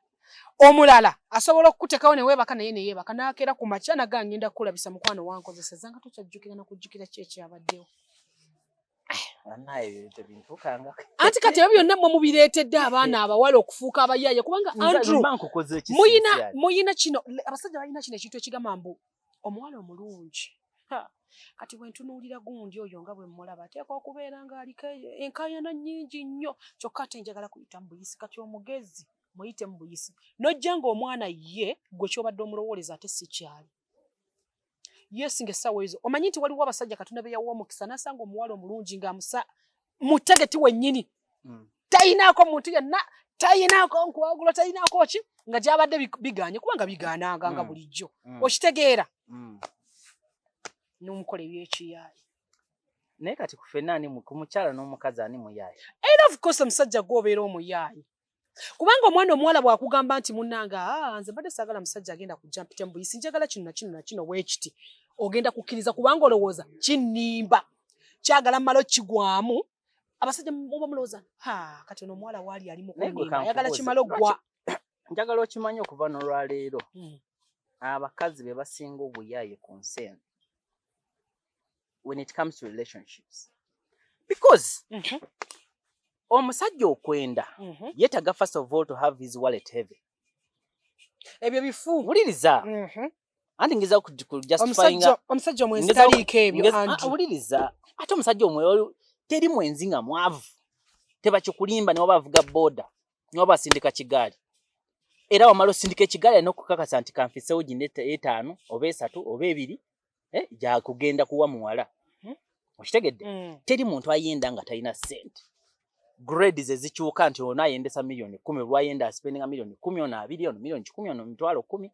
Omulala asobola okukutekawo ne weebaka naye ne yeebaka, n'akeera ku makya naga ngenda kukulabisa mukwano wankozeseza nga tokyajjukira na kujjukira ki ekyabaddewo. Bannaye, ebyo tebintuukanga. Anti kati ebyo byonna mmwe mubireetedde abaana abawala okufuuka abayaaye, kubanga Andrew, mba nkukoze ki? Muyina Sincerely? Muyina kino, abasajja balina kino ekintu ekigamba mbu omuwala omulungi. Ha, kati bwe ntunuulira gundi oyo nga bwe mmulaba ateekwa okubeera ng'aliko enkaayana nnyingi nnyo, kyokka ate njagala kuyita mu buyisi. Kati omugezi muyite mu buyisi, n'ojja ng'omwana ye gwe ky'obadde omulowooleza ate si kyali. Yes, ng'essaawa ezo omanyi nti waliwo abasajja Katonda be yawa omukisa n'asanga omuwala omulungi ng'amusa mutegeti wennyini, tayinaako muntu yenna, tayinaako nkwagulo, tayinaako ki, nga gyabadde biganye kubanga bigaananga nga bulijjo. Okitegeera? N'omukola ebyekiyaayi. Naye kati ku ffenna ani ku mukyala n'omukazi ani muyaayi? Era of course omusajja gw'obeera omuyaayi, kubanga omwana omuwala bw'akugamba nti munnange, aa, nze mbadde saagala musajja agenda kujja mpite mu buyisi, njagala kino na kino na kino bwekiti, ogenda kukkiriza kubanga olowooza kinnimba kyagala mmala okigwamu. Abasajja muba mulowooza, ha, kati ono omuwala waali ali Naye gwe mukunnimba, ayagala kankubuuze, kimala oggwa. Njagala okimanye okuva n'olwaleero, abakazi be basinga obuyaaye ku nsi eno when it comes to relationships, because omusajja okwenda yeetaaga first of all to have his wallet heavy. Ebyo bifu. Wuliriza, anti ngeza ku justifyinga. Omusajja omwenzi taliiko ebyo, Andrew. Wuliriza, ate omusajja omwe teri mwenzi nga mwavu, tebakikulimba. Niwaba avuga boda, niwaba asindika kigaali, era wamala osindika ekigaali alina okukakasa nti kanfisewo gino etaano oba esatu oba ebiri, gyakugenda kuwa muwala. Okitegedde? Teri muntu ayenda nga talina ssente. Grade ze zikyuka nti ono ayendesa miliyoni 10, lwayenda aspendinga miliyoni 10, ono abiri, ono miliyoni 100, ono 100,000.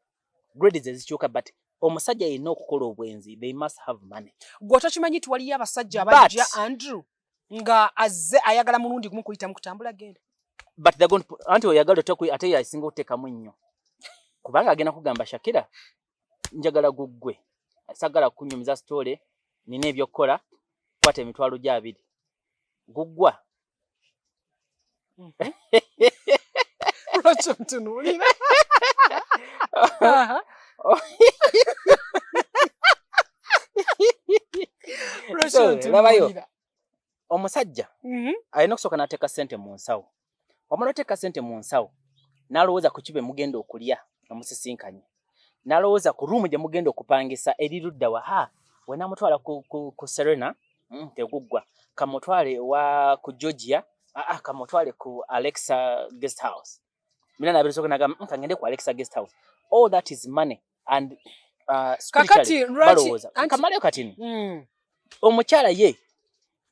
Grade ze zikyuka, but omusajja yenna okukola obwenzi they must have money. Gwe tokimanyi nti waliyo abasajja abajja, Andrew, nga azze ayagala mulundi gumu kuyitamu kutambula genda? But they're going to, anti oyagala oteku ate yasinga okuteekamu nnyo, kubanga agenda kugamba, "Shakira, njagala guggwe, sagala kunyumiza story, nina ebyokukola, kwata 20,000 guggwa." Lwaki ontunuulira? Lwaki So, labayo. ontunuulira? Omusajja alina okusooka n'ateeka ssente mu nsawo. Wamala oteeka ssente mu nsawo, n'alowooza ku ki be mugenda okulya nga musisinkanye, n'alowooza ku room gye mugenda okupangisa eri ludda wa, ha, we namutwala ku Serena, teguggwa, kamutwale wa ku Georgia, aa, kamutwale ku Alexa Guest House. Mina nabirisooka nagamba, kangende ku Alexa Guest House." All that is money and Kakati spiritually lwaki balowooza kamaleyo kati omukyala ye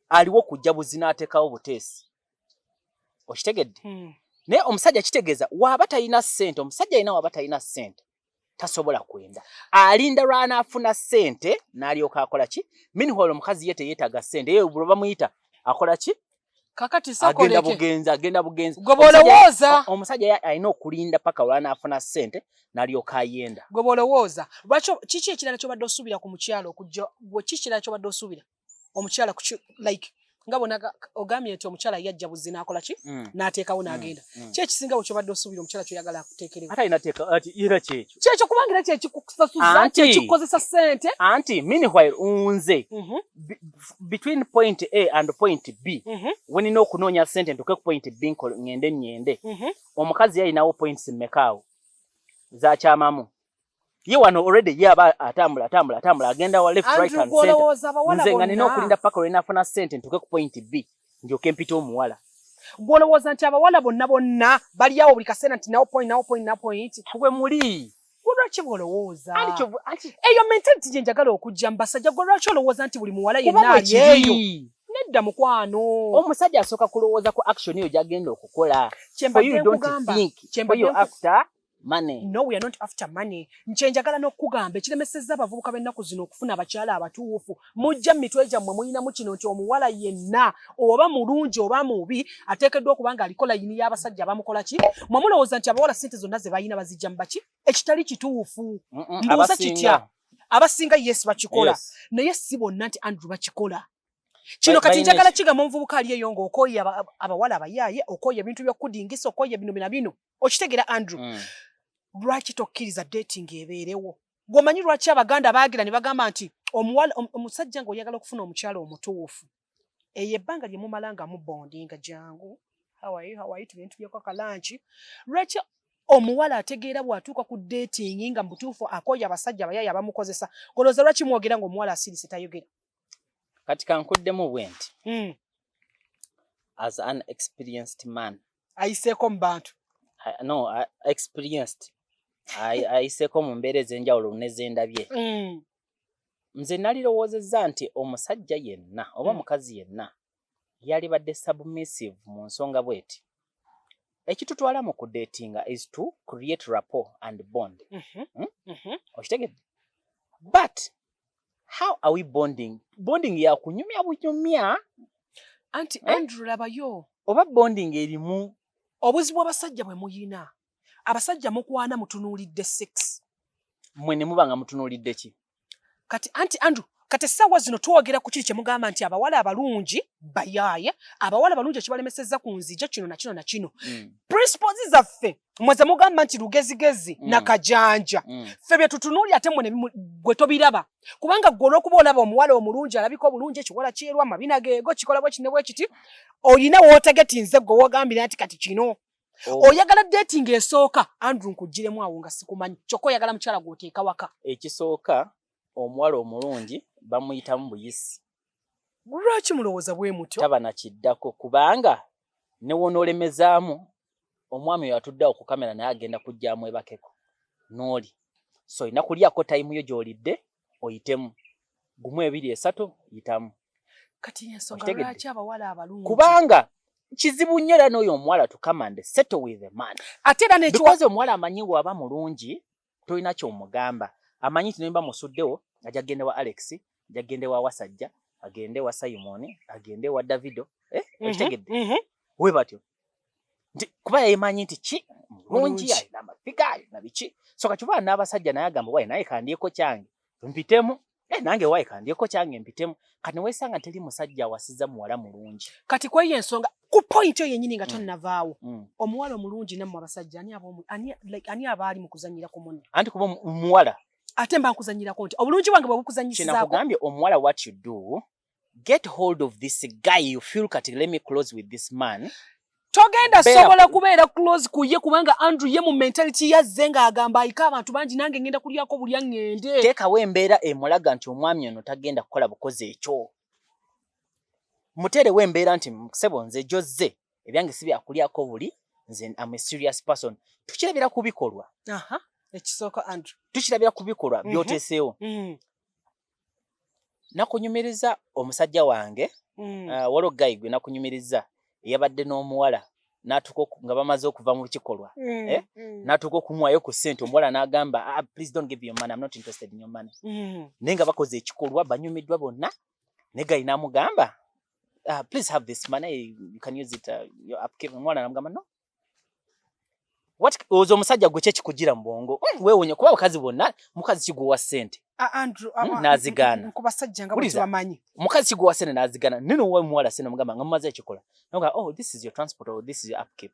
aliwo kujja buzina ateekawo buteesi. Okitegedde? Naye omusajja kitegeeza waaba talina ssente, omusajja alina waaba talina ssente tasobola kwenda, alinda lw'anaafuna ssente n'alyoka akola ki. Meanwhile omukazi ye teyeetaaga ssente, ye bwe bamuyita akola ki? Kakati Agenda sokoleke. bugenzi, agenda bugenzi. Gwe bw'olowooza. Omusajja ye alina okulinda paka lw'anaafuna ssente n'alyoka ayenda. Gwe bw'olowooza, lwaki kiki ekirala ky'obadde osuubira ku mukyala okujja? Gwe kiki ekirala ky'obadde osuubira omukyala like Nga bona ogambye nti omukyala yajja buzzi n'akola ki? N'ateekawo n'agenda. Ki ekisinga bwe kyobadde osuubira omukyala kyoyagala akuteekerewo? Ate alina teeka ati era kyekyo. Kyekyo, kubanga era kyekikusasuza, kyekikozesa ssente. Anti meanwhile nze between point A and point B, wenina okunoonya ssente ntuke ku point B, ngende nyende. Omukazi yalinawo points mmekaawo zakyamamu? Ye wano already ye aba atambula, atambula, atambula, agenda wa left, right and center. Nze nga nina okulinda paka lwe nafuna ssente ntuke ku point B, ndyoke mpite omuwala. Gwolowooza nti abawala bonna bonna bali awo buli kaseera nti nawo point, nawo point, nawo point? Gwe muli. Gwe lwaki bwolowooza eyo mentality gye njagala okujja mu basajja? Gwe lwaki olowooza nti buli muwala yenna ali eyo? Nedda, mukwano. Omusajja asooka kulowooza ku action eyo gyagenda okukola. Kyembadde nkugamba. Money. No, we are not after money. Nkyenjagala n'okukugamba, ekiremesezza abavubuka b'ennaku zino okufuna abakyala abatuufu, mujja mu mitwe gyammwe mulinamu kino nti omuwala yenna, oba mulungi oba mubi, ateekeddwa okuba nga aliko layini y'abasajja bamukola ki. Mwe mulowooza nti abawala ssente zonna ze balina bazijja mu baki, ekitali kituufu. Mbuuza kitya? Abasinga, yes, bakikola, naye si bonna nti Andrew bakikola kino. Kati njagala kigamba omuvubuka ali eyo ng'okooye abawala abayaaye, okooye ebintu by'okudingisa, okooye bino bina bino, okitegeera, Andrew? Lwaki tokkiriza dating ebeerewo? Gwomanyi lwaki Abaganda baagira ne bagamba nti omuwala, omusajja ng'oyagala okufuna omukyala omutuufu, eyo ebbanga lye mumala nga mubondinga, jangu, how are you, how are you, tugende tulyeko akalanki. Lwaki omuwala ategeera bw'atuuka ku dating nga mubutuufu akooye abasajja abayaaye abamukozesa? Golowooza lwaki mwogera ng'omuwala asirise tayogera? Kati kankuddemu bwe nti, as an experienced man, ayiseeko mu bantu. No, experienced, ayiseeko mu mbeera ez'enjawulo nezendabye. Nze nalirowoozezza nti omusajja yenna oba omukazi yenna yalibadde submissive mu nsonga bw'eti: ekitutwala mu kudatinga is to create rapport and bond. Okitegedde? But how are we bonding? Bonding yakunyumya bunyumya? Anti Eh? Andrew, labayo. Oba bonding erimu? Obuzibu abasajja bwe muyina, abasajja mukwana mutunuulidde sex. Mmwe ne muba nga mutunuulidde ki? Kati anti Andrew, kati essaawa zino twogera ku kiri kye mugamba nti abawala abalungi bayaaye, abawala abalungi ekibalemesezza ku nzija kino na kino na kino. Principles zaffe mwe ze mugamba nti lugezigezi nakajanja, ffe bye tutunuulira ate mmwe ne gwe tobiraba, kubanga gwe olw'okuba olaba omuwala omulungi, alabika obulungi, ekiwala kyeru, amabina geego, kikola bwe kino bwe kiti, oyina wootegetinze gwe woogambira nti kati kino oyagala dating esooka. Andrew, nkugiremu awo nga sikumanyi, kyokka oyagala mukyala gw'oteeka waka. Ekisooka, omuwala omulungi bamuyitamu buyisi. Lwaki mulowooza bwe mutyo? Taba nakiddako, kubanga ne wonoolemezaamu omwami oyo atudde awo ku kamera naye agenda kujja amwebakeko n'oli. So olina kulyako time yo gy'olidde, oyitemu gumu, ebiri, esatu, yitamu. Kati ensonga Okitegedde? lwaki abawala abalungi Kubanga kizibu nnyo era n'oyo omuwala to come and settle with a man, ate era nekiwa because omuwala amanyi waba mulungi tolina kyomugamba, amanyi nti nemba musuddewo ajja gende wa Alex, ajja gende wa Wasajja, agende wa Simon, agende wa Davido, eh? Okitegedde? Mhm. We batyo nti kuba yemanyi nti ki mulungi, Mulungi. alina amafiga, alina biki. So kakiba n'abasajja naye agamba, waye naye kandyeko kyange mpitemu, eh, nange waye kandyeko kyange mpitemu. Kati newesanga teri musajja awasiza muwala mulungi. Kati kweyo ensonga ku point eyo yennyini nga tonnavaawo, omuwala omulungi nammwe abasajja ani ani, like, ani aba ali mu kuzannyira ku munne? Anti kuba omuwala Ate mba nkuzannyirako nti obulungi bwange bwe bukuzannyisizaako. Kyenakugambye, omuwala, what you do, get hold of this guy you feel kati let me close with this man. Togenda sobola kubeera close ku ye, kubanga Andrew ye mu mentality yazze ng'agamba ayiko abantu bangi, nange ngenda kulyako bulya ŋŋende. Teekawo embeera emulaga nti omwami ono tagenda kukola bukozi ekyo. Muteerewo embeera nti ssebo, nze gyozze ebyange si byakulyako buli, nze am a serious person. Tukirabira ku bikolwa. Aha, ekisooka, Andrew. Tukirabira ku bikolwa by'oteeseewo. Nakunyumiriza omusajja wange, waliwo guy gwe nakunyumiriza eyabadde n'omuwala n'atuuka nga bamaze okuva mu kikolwa, eh? N'atuuka okumuwayo ku ssente, omuwala n'agamba, "Ah, please don't give your money, I'm not interested in your money." Naye nga bakoze ekikolwa, banyumiddwa bonna, ne guy n'amugamba, "Please have this money, you can use it, your upkeep." Omuwala n'amugamba, "No." What ozo omusajja gwe kyekikugira mu bwongo? Weewuunye kuba abakazi bonna, mukazi kiguwa ssente. Ah, Andrew, N'azigaana. Ku basajja nga bwe Wuliriza. tubamanyi. Omukazi kiguwa ssente n'azigaana, nene owa muwala ssente omugamba nga mumaze ekikola, noga, "Oh, this is your transport," or, "This is your upkeep,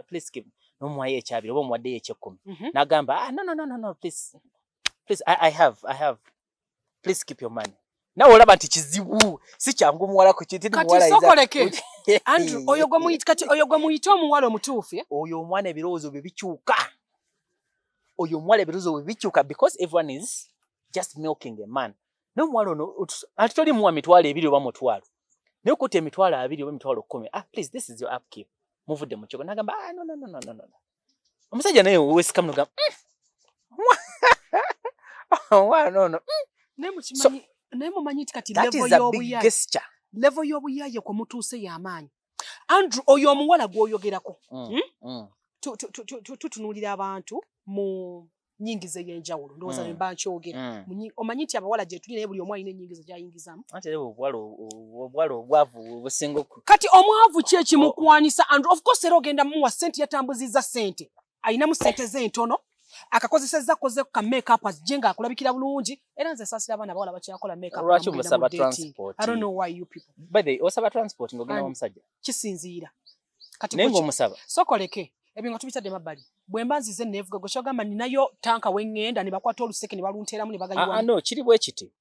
please keep," n'omuwayo ekyabiri oba omuwaddeyo ekyekkumi, n'agamba, "Ah, no, no, no, no, no, please, please, I have, please keep your money." Nawe olaba nti kizibu, si kyangu omuwala ku kintu. Kati sokoleke, Andrew, oyo gwe muyita, kati oyo gwe muyita omuwala omutuufu, eh? Oyo omwana ebirowoozo bye bikyuka, oyo omuwala ebirowoozo bye bikyuka, because everyone is just milking a man. N'omuwala ono ati toli muwa 20,000 oba 100, naye okutta 20,000 oba 10,000, "Ah, please, this is your upkeep," muvudde mu kigo, n'agamba, "Ah, no, no, no, no, no, no." Omusajja naye wesikamu nogamba, omwana ono. Naye mukimanyi, naye mumanyi nti kati That level is a big y'obuyaye, gesture. level y'obuyaye kwe mutuuse y'amaanyi. Andrew, oyo omuwala gw'oyogerako, tutunuulira abantu mu nyingiza ey'enjawulo, ndowooza bwe mba nkyogera. Omanyi nti abawala gye tuli, naye buli omu alina ennyingiza gy'ayingizaamu. Anti era obuwala obwavu businga Kati omwavu ki ekimukwanisa, Andrew? Of course era ogenda mumuwa ssente, yatambuzizza ssente, ayinamu ssente ze entono, akakozesezza koze ka makeup, azije ng'akulabikira bulungi. Era nze saasira abaana abawala bakyakola makeup Lwaki nga mugenda mu omusaba dating. transport? I don't know why you people. By the way, osaba transport ng'ogenda Ani? omusajja? Kisinziira kati Naye ng'omusaba? Sokoleke, ebyo nga tubitadde mabbali, bwe mba nzize neevuga, gwe kyogamba ninayo tanka weŋŋenda ne bakwata oluseke ne balunteeramu ne Ah, ah, bagayiwamu. no, kiri bwe kiti,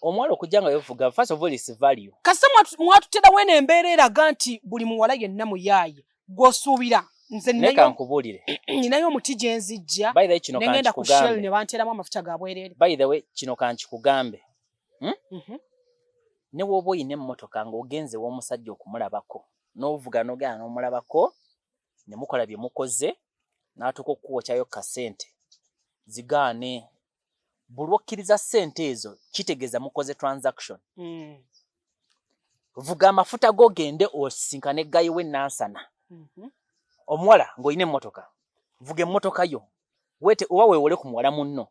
omuwala okujja nga yevuga, first of all, is value. Kasita mwatuterawo eno embeera eraga nti buli muwala yenna muyaaye gw'osuubira. Nze Naye kankubuulire. ninayo omuti gye nzijja By the way, kino ne ngenda ku Shell kankikugambe. ne banteeramu amafuta ga bwereere. By the way, kino kankikugambe. Ne bw'oba oyina emmotoka ng'ogenze w'omusajja okumulabako, n'ovuga n'ogenda n'omulabako ne mukola bye mukoze, n'atuuka okukuwokyayo kasente, zigaane. Buli lw'okkiriza ssente ezo, kitegeeza mukoze transaction. Vuga amafuta go, ogende osisinkane guy w'e Nansana. Omuwala ng'olina emmotoka, vuga emmotoka yo, wete oba weewole ku muwala munno,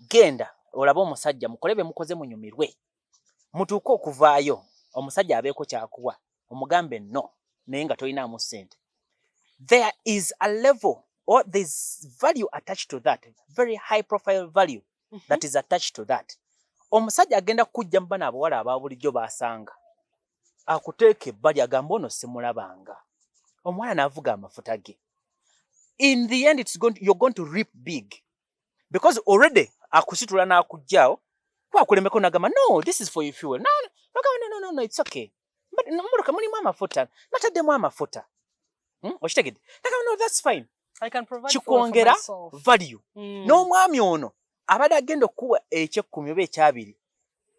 genda olabe omusajja, mukole bye mukoze, munyumirwe, mutuuke okuvaayo, omusajja abeeko kyakuwa, omugambe no, naye nga tolinaamu ssente. There is a level or there's value attached to that, very high profile value that is attached to that. Omusajja agenda kujja mu bano abawala aba bulijjo baasanga, akuteeka ebbali, agamba, "Ono simulabanga." Omuwala n'avuga amafuta ge. In the end, you're going to reap big, because already akusitula n'akuggyaawo kwakulemeko, n'agamba, "No, this is for your fuel." No, no, nagamba, "No, no, no, no, it's okay, but mmotoka mulimu amafuta, nataddemu amafuta." Okitegedde? Nagamba, "No, that's fine." I can provide fuel for Kikwongera myself. value. N'omwami ono abadde agenda okukuwa ekyekkumi oba ekyabiri,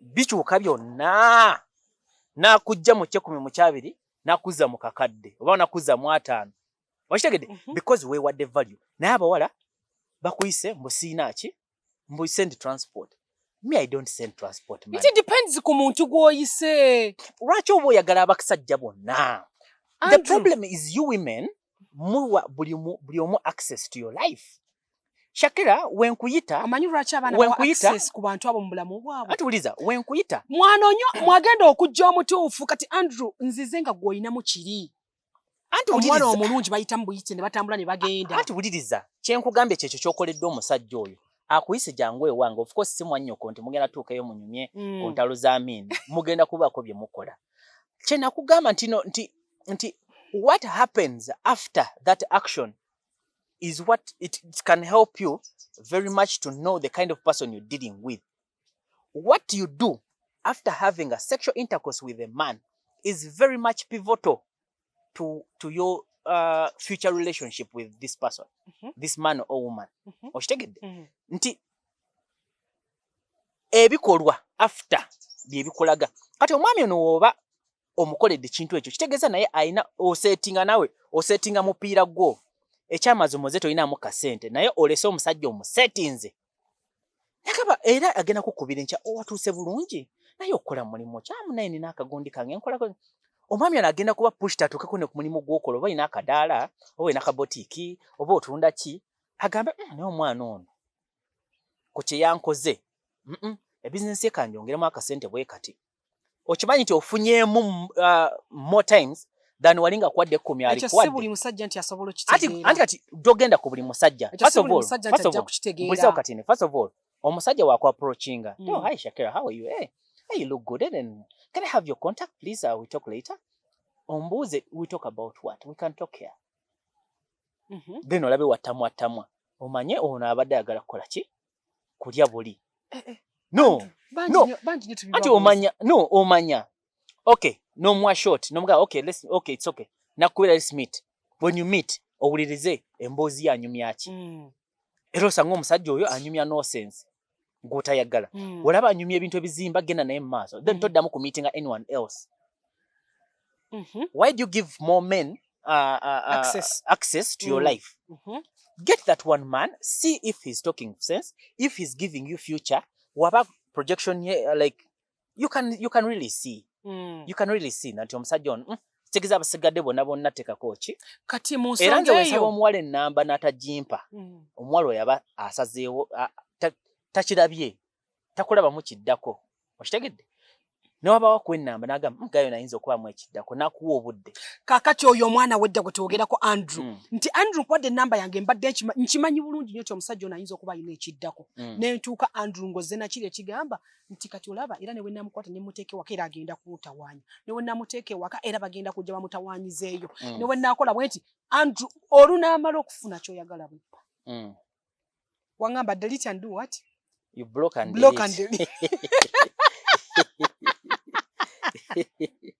bikyuka byonna, n'akujja mu kyekkumi, mu kyabiri, n'akuzza mu kakadde oba n'akuzza mu ataano. Okitegedde? Mhm. Because weewadde value. Naye abawala bakuyise mbu siina ki, mbu send transport. Me, I don't send transport money. It depends ku muntu gw'oyise. Lwaki oba oyagala abasajja bonna? The Andrew, problem is you women muwa buli omu access to your life. Shakira, wenkuyita Omanyi lwaki abaana bawa wenkuyita access ku bantu abo mu bulamu bwabwe? Ati wuliza, wenkuyita Mwanonyo mwagenda okujja omutuufu. Kati Andrew, nzize nga gw'olinamu kiri Anti omuwala wuliriza. omulungi bayitamu buyite ne batambula ne bagenda. Anti wuliriza, kyenkugambye kyekyo kyokoleddwa omusajja oyo akuyise, "Jangu ewange." Of course si mwannyoko nti mugenda tuukayo munyumye ku ntalo z'amiini, mugenda kubaako bye mukola. Kyenakugamba nti no, nti what happens after that action is what it can help you very much to know the kind of person you're dealing with. What you do after having a sexual intercourse with a man is very much pivotal to your future relationship with this person, this man or woman. Okitegedde? Nti ebikolwa after bye bikulaga. Kati omwami ono woba omukoledde ekintu ekyo, kitegeeza naye alina osetinga, nawe osetinga mupiira gwo. Ekyamazima, oze tolinaamu kasente, naye olese omusajja omusetinze, nakaba era agenda kukubira enkya, "Owatuuse bulungi, naye okukola mulimu kyamu, naye nina akagundi kange nkolako." Omwami ono agenda kuba pushed atuukeko ne ku mulimu gw'okola, oba olina akadaala, oba olina akabotiiki, oba otunda ki, agambe, naye omwana ono ku kye yankoze, ebizinensi ye kanjongeremu akasente bwe kati." Okimanyi nti ofunyeemu more times Than wali nga kuwadde 10 Ekyo si alikuwadde. buli musajja nti asobola Anti okukitegeera. anti kati togenda ku buli musajja. Ekyo First si of buli all, musajja nti first of ajja all, kukitegeera. mbulizawo katini. First of all, omusajja waku approachinga. Oh, hi Shakira, how are you? Hey, hey, you look good. And then, can I have your contact, please? We talk later. Ombuuze, we talk about what? We can talk here. Then olabe wattamwa ttamwa. Omanye ono abadde ayagala kukola ki? Kulya buli. Eh, eh. No. Bangi No. nnyo, bangi nnyo Anti tubibabuuza. omanya, no, omanya. Okay, no more short. No more, okay, let's, okay, it's okay. Nakubira, let's meet. When you meet, owulirize emboozi ye anyumya ki? Era osanga omusajja oyo anyumya nonsense gw'otayagala. Olaba anyumya ebintu ebizimba, genda naye mu maaso. Then toddamu ku meetinga anyone else. Why do you give more men Access. access to your life? Get that one man, see if he's talking sense, if he's giving you future, waba projection ye, like you can really see. You can really see nti omusajja ono kitegeeza abasigadde bonna bonna tekako ki? Kati mu Era nze nsonga wensaba eyo omuwala ennamba n'atagimpa, omuwala oyo aba asazeewo, takirabye, takulabamu kiddako. Okitegedde? Ne wabawo akuwa ennamba n'agamba, gayo nayinza okubaamu ekiddako, n'akuwa obudde. Kaakati oyo omwana wedda gwe twogerako Andrew, nti Andrew nkuwadde ennamba yange, mbadde nkimanyi bulungi nnyo nti omusajja ono ayinza okuba alina ekiddako. Ne ntuuka Andrew ng'ozze nakiri ekigamba nti kati olaba era ne bwe namukwata ne muteeka ewaka era agenda kuntawaanya. Ne bwe namuteeka ewaka era bagenda kujja bamutawaanyizeeyo. Ne bwe naakola bwe nti Andrew olunaamala okufuna ky'oyagala buppa. Wangamba delete and do what? You block and Block and delete. delete.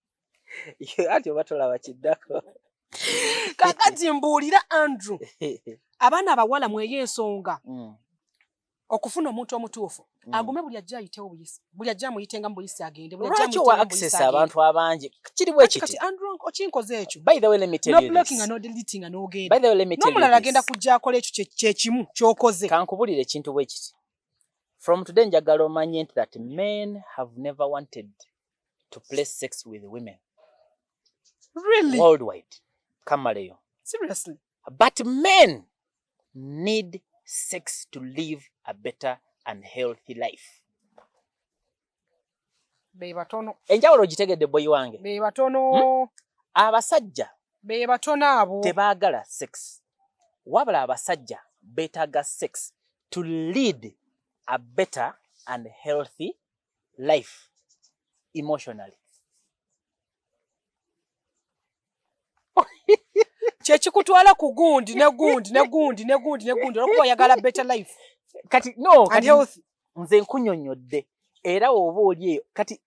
Anti oba tolaba kiddako. Kaakati mbuulira Andrew, abaana abawala mweyo ensonga okufuna omuntu omutuufu, agume buli ajja ayitewo buyisi, buli ajja amuyitenga mu buyisi agende, buli ajja Lwaki owa amuyitenga mu buyisi access agende. abantu abangi? Kiri bwe Kati kiti. kati Andrew okinkoze ekyo. By the way, let me tell No you blocking this. no deleting n'ogenda. By the way, let me tell you N'omulala this. agenda kujja akola ekyo kye kimu ky'okoze. Kankubulire ekintu bwe kiti. From today njagala omanye nti that men have never wanted to play sex with women. Really? Worldwide. Kamaleyo. Seriously? But men need sex to live a better and healthy life. Be batono. Enjawulo ogitegedde boyi wange. Be batono. Abasajja Be batono abo. tebaagala sex. Wabula abasajja beetaaga sex to lead a better and healthy life emotionally. Kye kikutwala ku gundi ne gundi ne gundi ne gundi ne gundi olw'okuba oyagala better life. Kati, no, And kati health. nze nkunnyonnyodde era oba oli eyo kati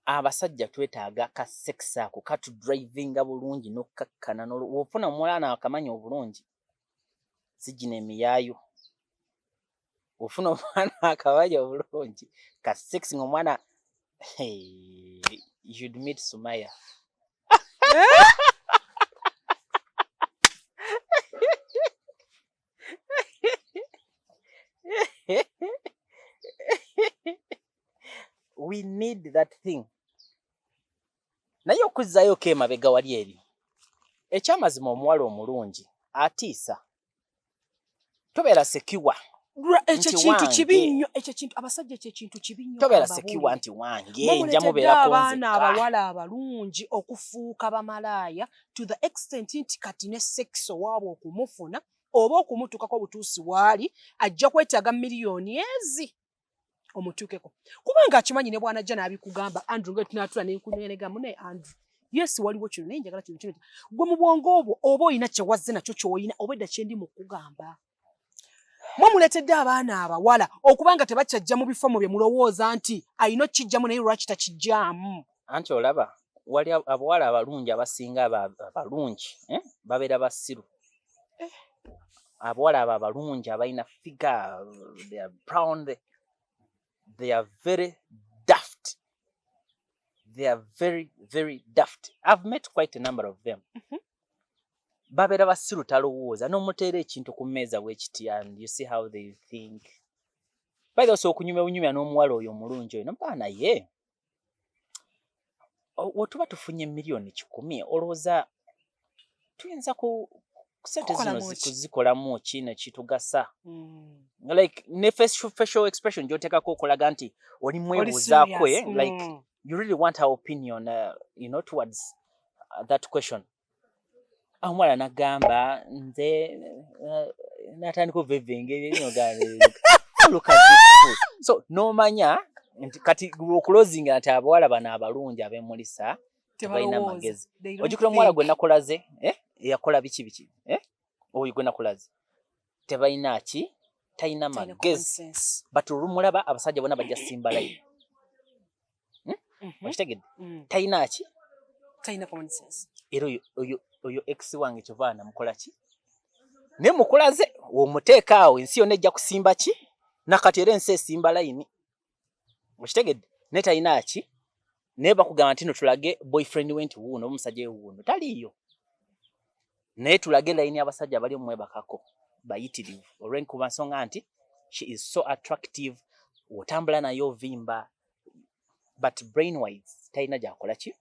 abasajja twetaaga ka sex ako katudrivinga bulungi n'okkakkana bw'ofuna omwana akamanya obulungi sigina emiyaayo. Bw'ofuna omwana akamanya obulungi ka sex ng'omwana, hey, you should meet Sumaya. We need that thing. Naye okuzzaayo ko emabega wali eri. Ekyamazima omuwala omulungi atiisa. Tobeera secure. Ekyo Nti kintu wange. kibi nnyo, ekyo kintu abasajja ekyo kintu kibi nnyo. Tobeera Kambabuulire. secure nti wange, Mwe nja muleetedde mubeerako abaana nzekka. abawala abalungi okufuuka bamalaaya to the extent nti kati ne sex owaabwe okumufuna oba okumutuukako obutuusi waali ajja kwetaaga miliyoni ezi omutuukeko. Kubanga akimanyi ne bw'anajja n'abikugamba, Andrew, nga tunaatula ne nkunywera naye Andrew. Yes, waliwo kino naye njagala kino kino. Gwe mu bwongo obwo oba olina kye wazze nakyo ky'olina oba edda kye ndi mu kugamba. Mwe muleetedde abaana abawala okubanga tebakyajja mu bifo mu bye mulowooza nti alina okukijjamu naye lwaki takijjaamu. Anti olaba wali abawala abalungi abasinga abalungi, babeera basiru. Abawala abo abalungi abalina figure, they are brown, they are very daft. They are very, very daft. I've met quite a number of them. Babeera basiru talowooza n'omuteera ekintu ku mmeeza bw'ekiti and you see how they think. By the way, osobola okunyumya bunyumya n'omuwala oyo omulungi oyo n'omugamba naye wetuba tufunye 100,000,000 olowooza tuyinza ku ssente zino Kukolamu ki? kuzikolamu ki ne kitugasa? Like ne facial expression gy'oteekako okulaga nti oli Oli mwebuuzaako, serious. like You really want her opinion towards that question. Omuwala nagamba nze natandika ovevenga. So nomanya nti kati okulozinga nti abawala bano abalungi abemulisa tebalina magezi. Ojjukira omuwala gwe nakulaze, eh? Eyakola biki biki, eh? Oyo gwe nakulaze tebalina ki, talina magezi, but olumulaba abasajja bonna bajja simba line. Okitegedde? Talina ki? Era oyo ex wange kyova namukola ki, naye mukulaze omuteeka awo, ensi yonna ejja kusimba ki nakati, era ensi esimba layini. Okitegedde? Naye talina ki, naye bakugamba nti no tulage boyfriend we nti wuuno, omusajja we wuuno, taliiyo, naye tulage layini abasajja abali omwebakako bayitirivu, olw'enkuba nsonga nti she is so attractive, otambula naye ovimba, but brain wise talina gyakola ki.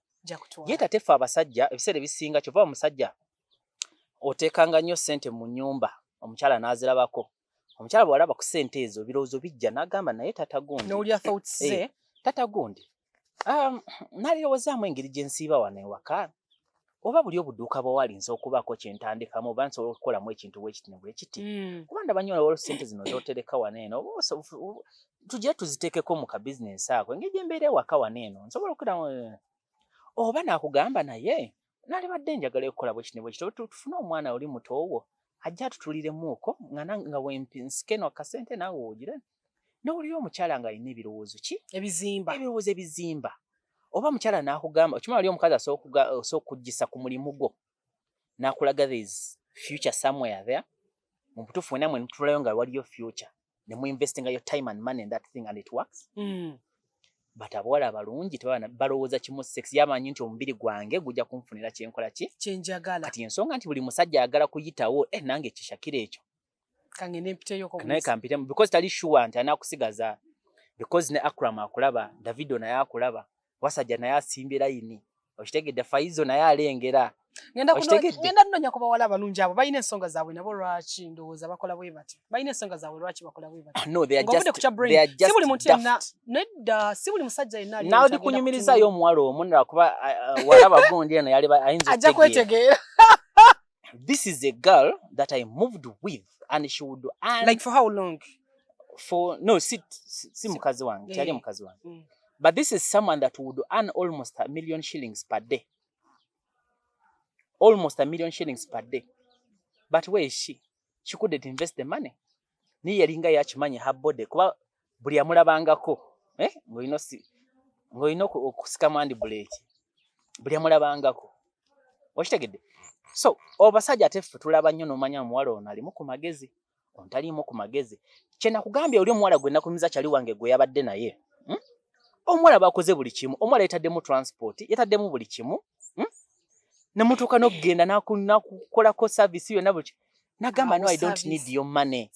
Ye tate ffe abasajja ebiseera ebisinga, kyova omusajja oteekanga nnyo ssente mu nnyumba, omukyala n'azirabako. Omukyala bw'alaba ku ssente ezo, ebirowoozo bijja n'agamba, naye tata gundi, tata gundi, nalirowoozaamu engeri gye nsiiba wano ewaka, oba buli obuduuka bwewali nsobola okubaako kye ntandikamu, oba nsobola okukolamu ekintu bwekiti ne bwekiti, kuba ndaba nnyo olwo ssente zino z'otereka wano eno, tugire tuziteekeko mu kabizinensi ako, engeri gye mbeera ewaka wano eno nsobola okukolamu. Oba naakugamba, naye nalibadde njagala okukola bwekiti ne bwekiti, tufune omwana oli mutoowo ajja atutuliremu nga nga wensike no akasente naawe ogira n'owulira omukyala ng'alina ebirowoozo ki? Ebizimba. Ebirowoozo ebizimba. Oba mukyala n'akugamba, okimanyi wali omukazi asobola okugisa ku mulimu gwo n'akulaga there is future somewhere there. Mu butuufu wena mwe mutulayo nga waliyo future, ne mu investinga your time and money in that thing and it works. But abawala abalungi tebaba balowooza kimu, sex. Yamanyi nti omubiri gwange gujja kunfunira kyenkola ki? Kyenjagala. Kati ensonga nti buli musajja ayagala kuyitawo, nange kishakira ekyo. Kangende mpiteyoko. Naye kampitemu, because tali sure nti anakusigaza, because ne Akram akulaba, Davido naye akulaba, Wasajja naye asimbye layini, okitegedde? Faizo naye alengera. Ngenda nnonya ku bawala abalungi abo, balina ensonga zaabwe nabo lwaki ndowooza bakola bwe bati. Balina ensonga zaabwe lwaki bakola bwe bati. No, they are just, si buli muntu yenna, nedda, si buli musajja yenna. Nawe dikunyumirizaayo omuwala omu, lwakuba walaba gundi eno yali ayinza ajja kwetegeera. This is a girl that I moved with and she would earn. Like for how long? For no, si mukazi wange, kyali mukazi wange. But this is someone that would earn almost 1 million shillings per day. Almost 1 million shillings per day. But where is she? She couldn't invest the money. Niye yalinga yakimanyi her body, kuba buli amulabangako, eh, ng'olina si ng'olina okusikamu andi buleeki, buli amulabangako. Okitegedde? So abasajja ate ffe tulaba nnyo n'omanya omuwala ono alimu ku magezi, ono taliimu ku magezi. Kye nakugambye, oli omuwala gwe nakumiza kyali wange gwe yabadde naye, Omuwala bakoze buli kimu, omuwala yetaddemu transport, yetaddemu buli kimu, Nemutuuka n'okugenda n'akukolako service yonna, buli nagamba, no, I don't need your money.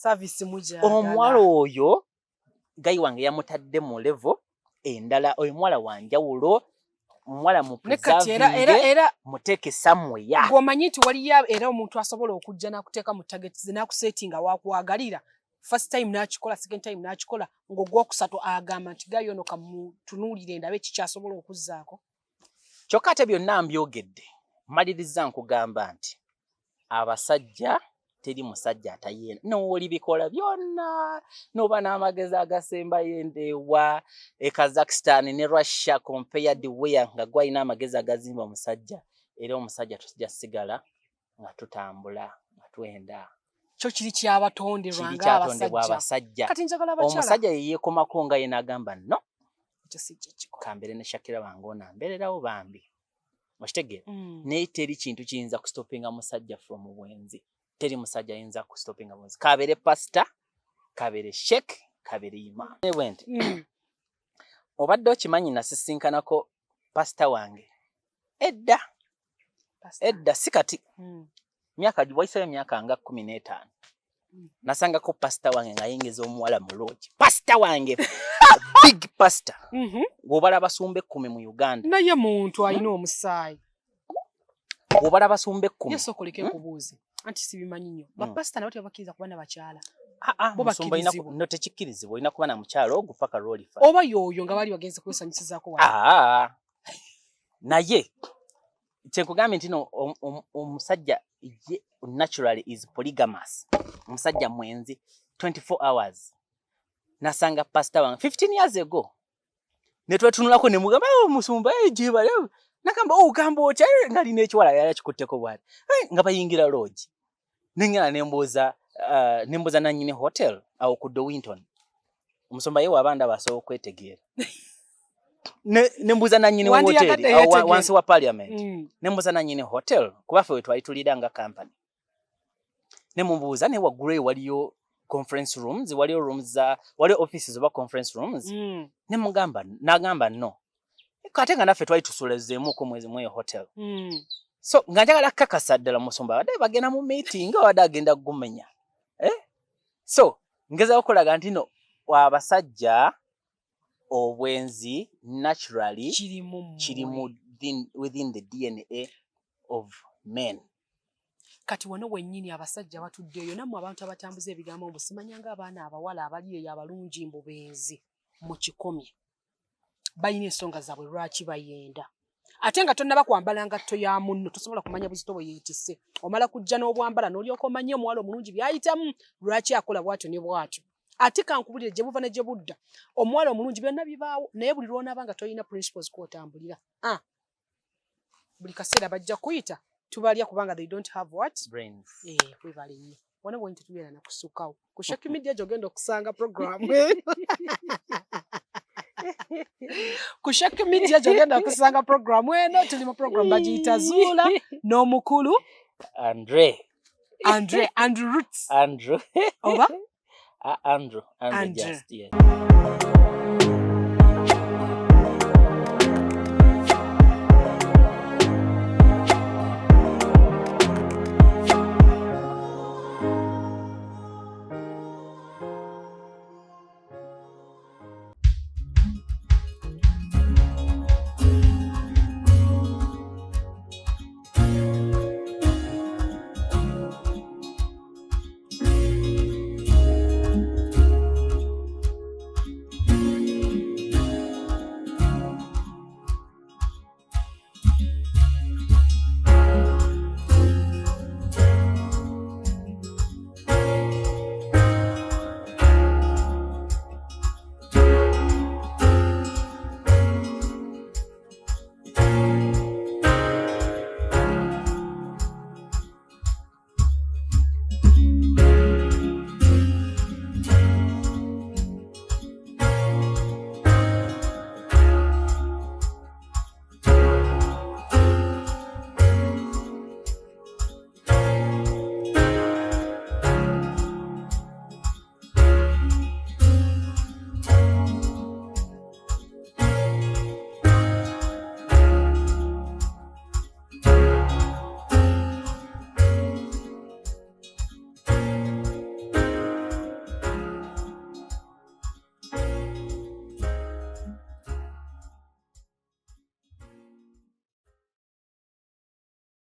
Omuwala oyo guy wange yamutadde mu level endala. Oyo muwala wanjawulo, omuwala era muteeke somewhere. Gwomanyi nti waliyo era omuntu asobola okujja n'akuteeka mu target ze, n'akusetinga wakwagalira. First time n'akikola, second time n'akikola, ng'ogwokusatu agamba nti guy ono kamutunuulire ndabe kikyasobola okuzzaako. Kyokka ate byonna mbyogedde, maliriza nkugamba nti abasajja, teri musajja atayenda nooli bikola byonna, noba n'amagezi agasembayo endeewa e Kazakhstan ne Russia compared where nga gwalina amagezi agazimba omusajja, era omusajja tujja sigala nga tutambula nga twenda. Kyo kiri kyabatonderwa. Kiri kyatondebwa abasajja. Kati njagala abakyala. Omusajja yeyeekomako nga ye n'agamba, no, ekyo si kye kikola. Kambeere ne Shakira wange ono ambeererawo bambi. Okitegeera? Naye teri kintu kiyinza kustopinga musajja from bwenzi. Teri musajja ayinza kustopinga bwenzi, kabeere pasita, kabeere sheikh, kabeere imam. Bwe nti obadde okimanyi nasisinkanako pasita wange edda? Pastor. Edda, si kati. Myaka wayiseyo emyaka nga 15. Nasangako pasita wange ng'ayingiza omuwala mu lodge. Pasita wange, big pastor, bw'obala abasumba 10 mu Uganda. Naye muntu alina omusaayi. Bw'obala abasumba 10. Yesu, okoleke nkubuuze, anti sibimanyi nnyo. Bapasita nabo tebabakkiriza kuba nabakyala? Ah, ah, Bo musumba olina bakkirizibwa. No, tekikkirizibwa, olina kuba na mukyalo ogwo paka lw'olifa. Oba y'oyo nga baali bagenze kwesanyusizaako wano. Ah, naye kyenkugambye nti no omusajja ye naturally is polygamous. Omusajja mwenzi 24 hours. Nasanga pastor wange 15 years ago, netwetunulako nemugamba, "Oh, musumba, jibale." Nagamba, "Oh, ogamba otya?" Nga lina ekiwala yali akikutteko bwati. Nga bayingira lodge, nengenda nembuuza, nembuuza nanyini hotel awo ku Dowinton. Omusumba ye waba ndaba asobola okwetegeera. Nembuuza nanyini Wandiyagadde hotel awo yeetegeere. wansi wa parliament. Nembuuza nanyini hotel, kuba ffe we twali tulira nga company, nemubuuza, naye waggulu eyo waliyo conference rooms, waliyo rooms za, waliyo offices oba conference rooms? Nemugamba, nagamba no, ate nga naffe twali tusulezeemuko mwezi mweyo hotel. So nga njagala kakasa ddala musumba abadde bagenda mu meeting, abadde agenda kugumenya, eh? So ngezaako okulaga nti no abasajja obwenzi naturally kiri mu mmwe. Kiri mu within the DNA of men. Kati wano wennyini abasajja batuddeeyo, nammwe abantu abatambuza ebigambo mbu simanyanga abaana abawala abali eyo abalungi mbu benzi, mukikomye. Balina ensonga zaabwe lwaki bayenda, ate nga tonnaba kwambala ngatto ya munno tosobola kumanya buzito bwe yeetisse. Omala kujja n'obwambala n'olyoka omanye omuwala omulungi by'ayitamu, lwaki akola bw'atyo ne bw'atyo. Ate kankubulire, gye buva ne gye budda, omuwala omulungi byonna bibaawo, naye buli lw'onaaba nga tolina principles kw'otambulira, ah, buli kaseera bajja kuyita tubalya, kubanga they don't have what? Brains. Eh, kwebale nnyo. Wano bwenyi tetubeera nakusukkawo ku Shaki Media gy'ogenda okusanga program. Ku Shaki Media gy'ogenda okusanga program eno. Tuli mu program bagiyita Zuula n'omukulu Andre. Andre, Andrew Roots. Andrew. Oba Andrew. Andrew. Andrew. Just, yeah.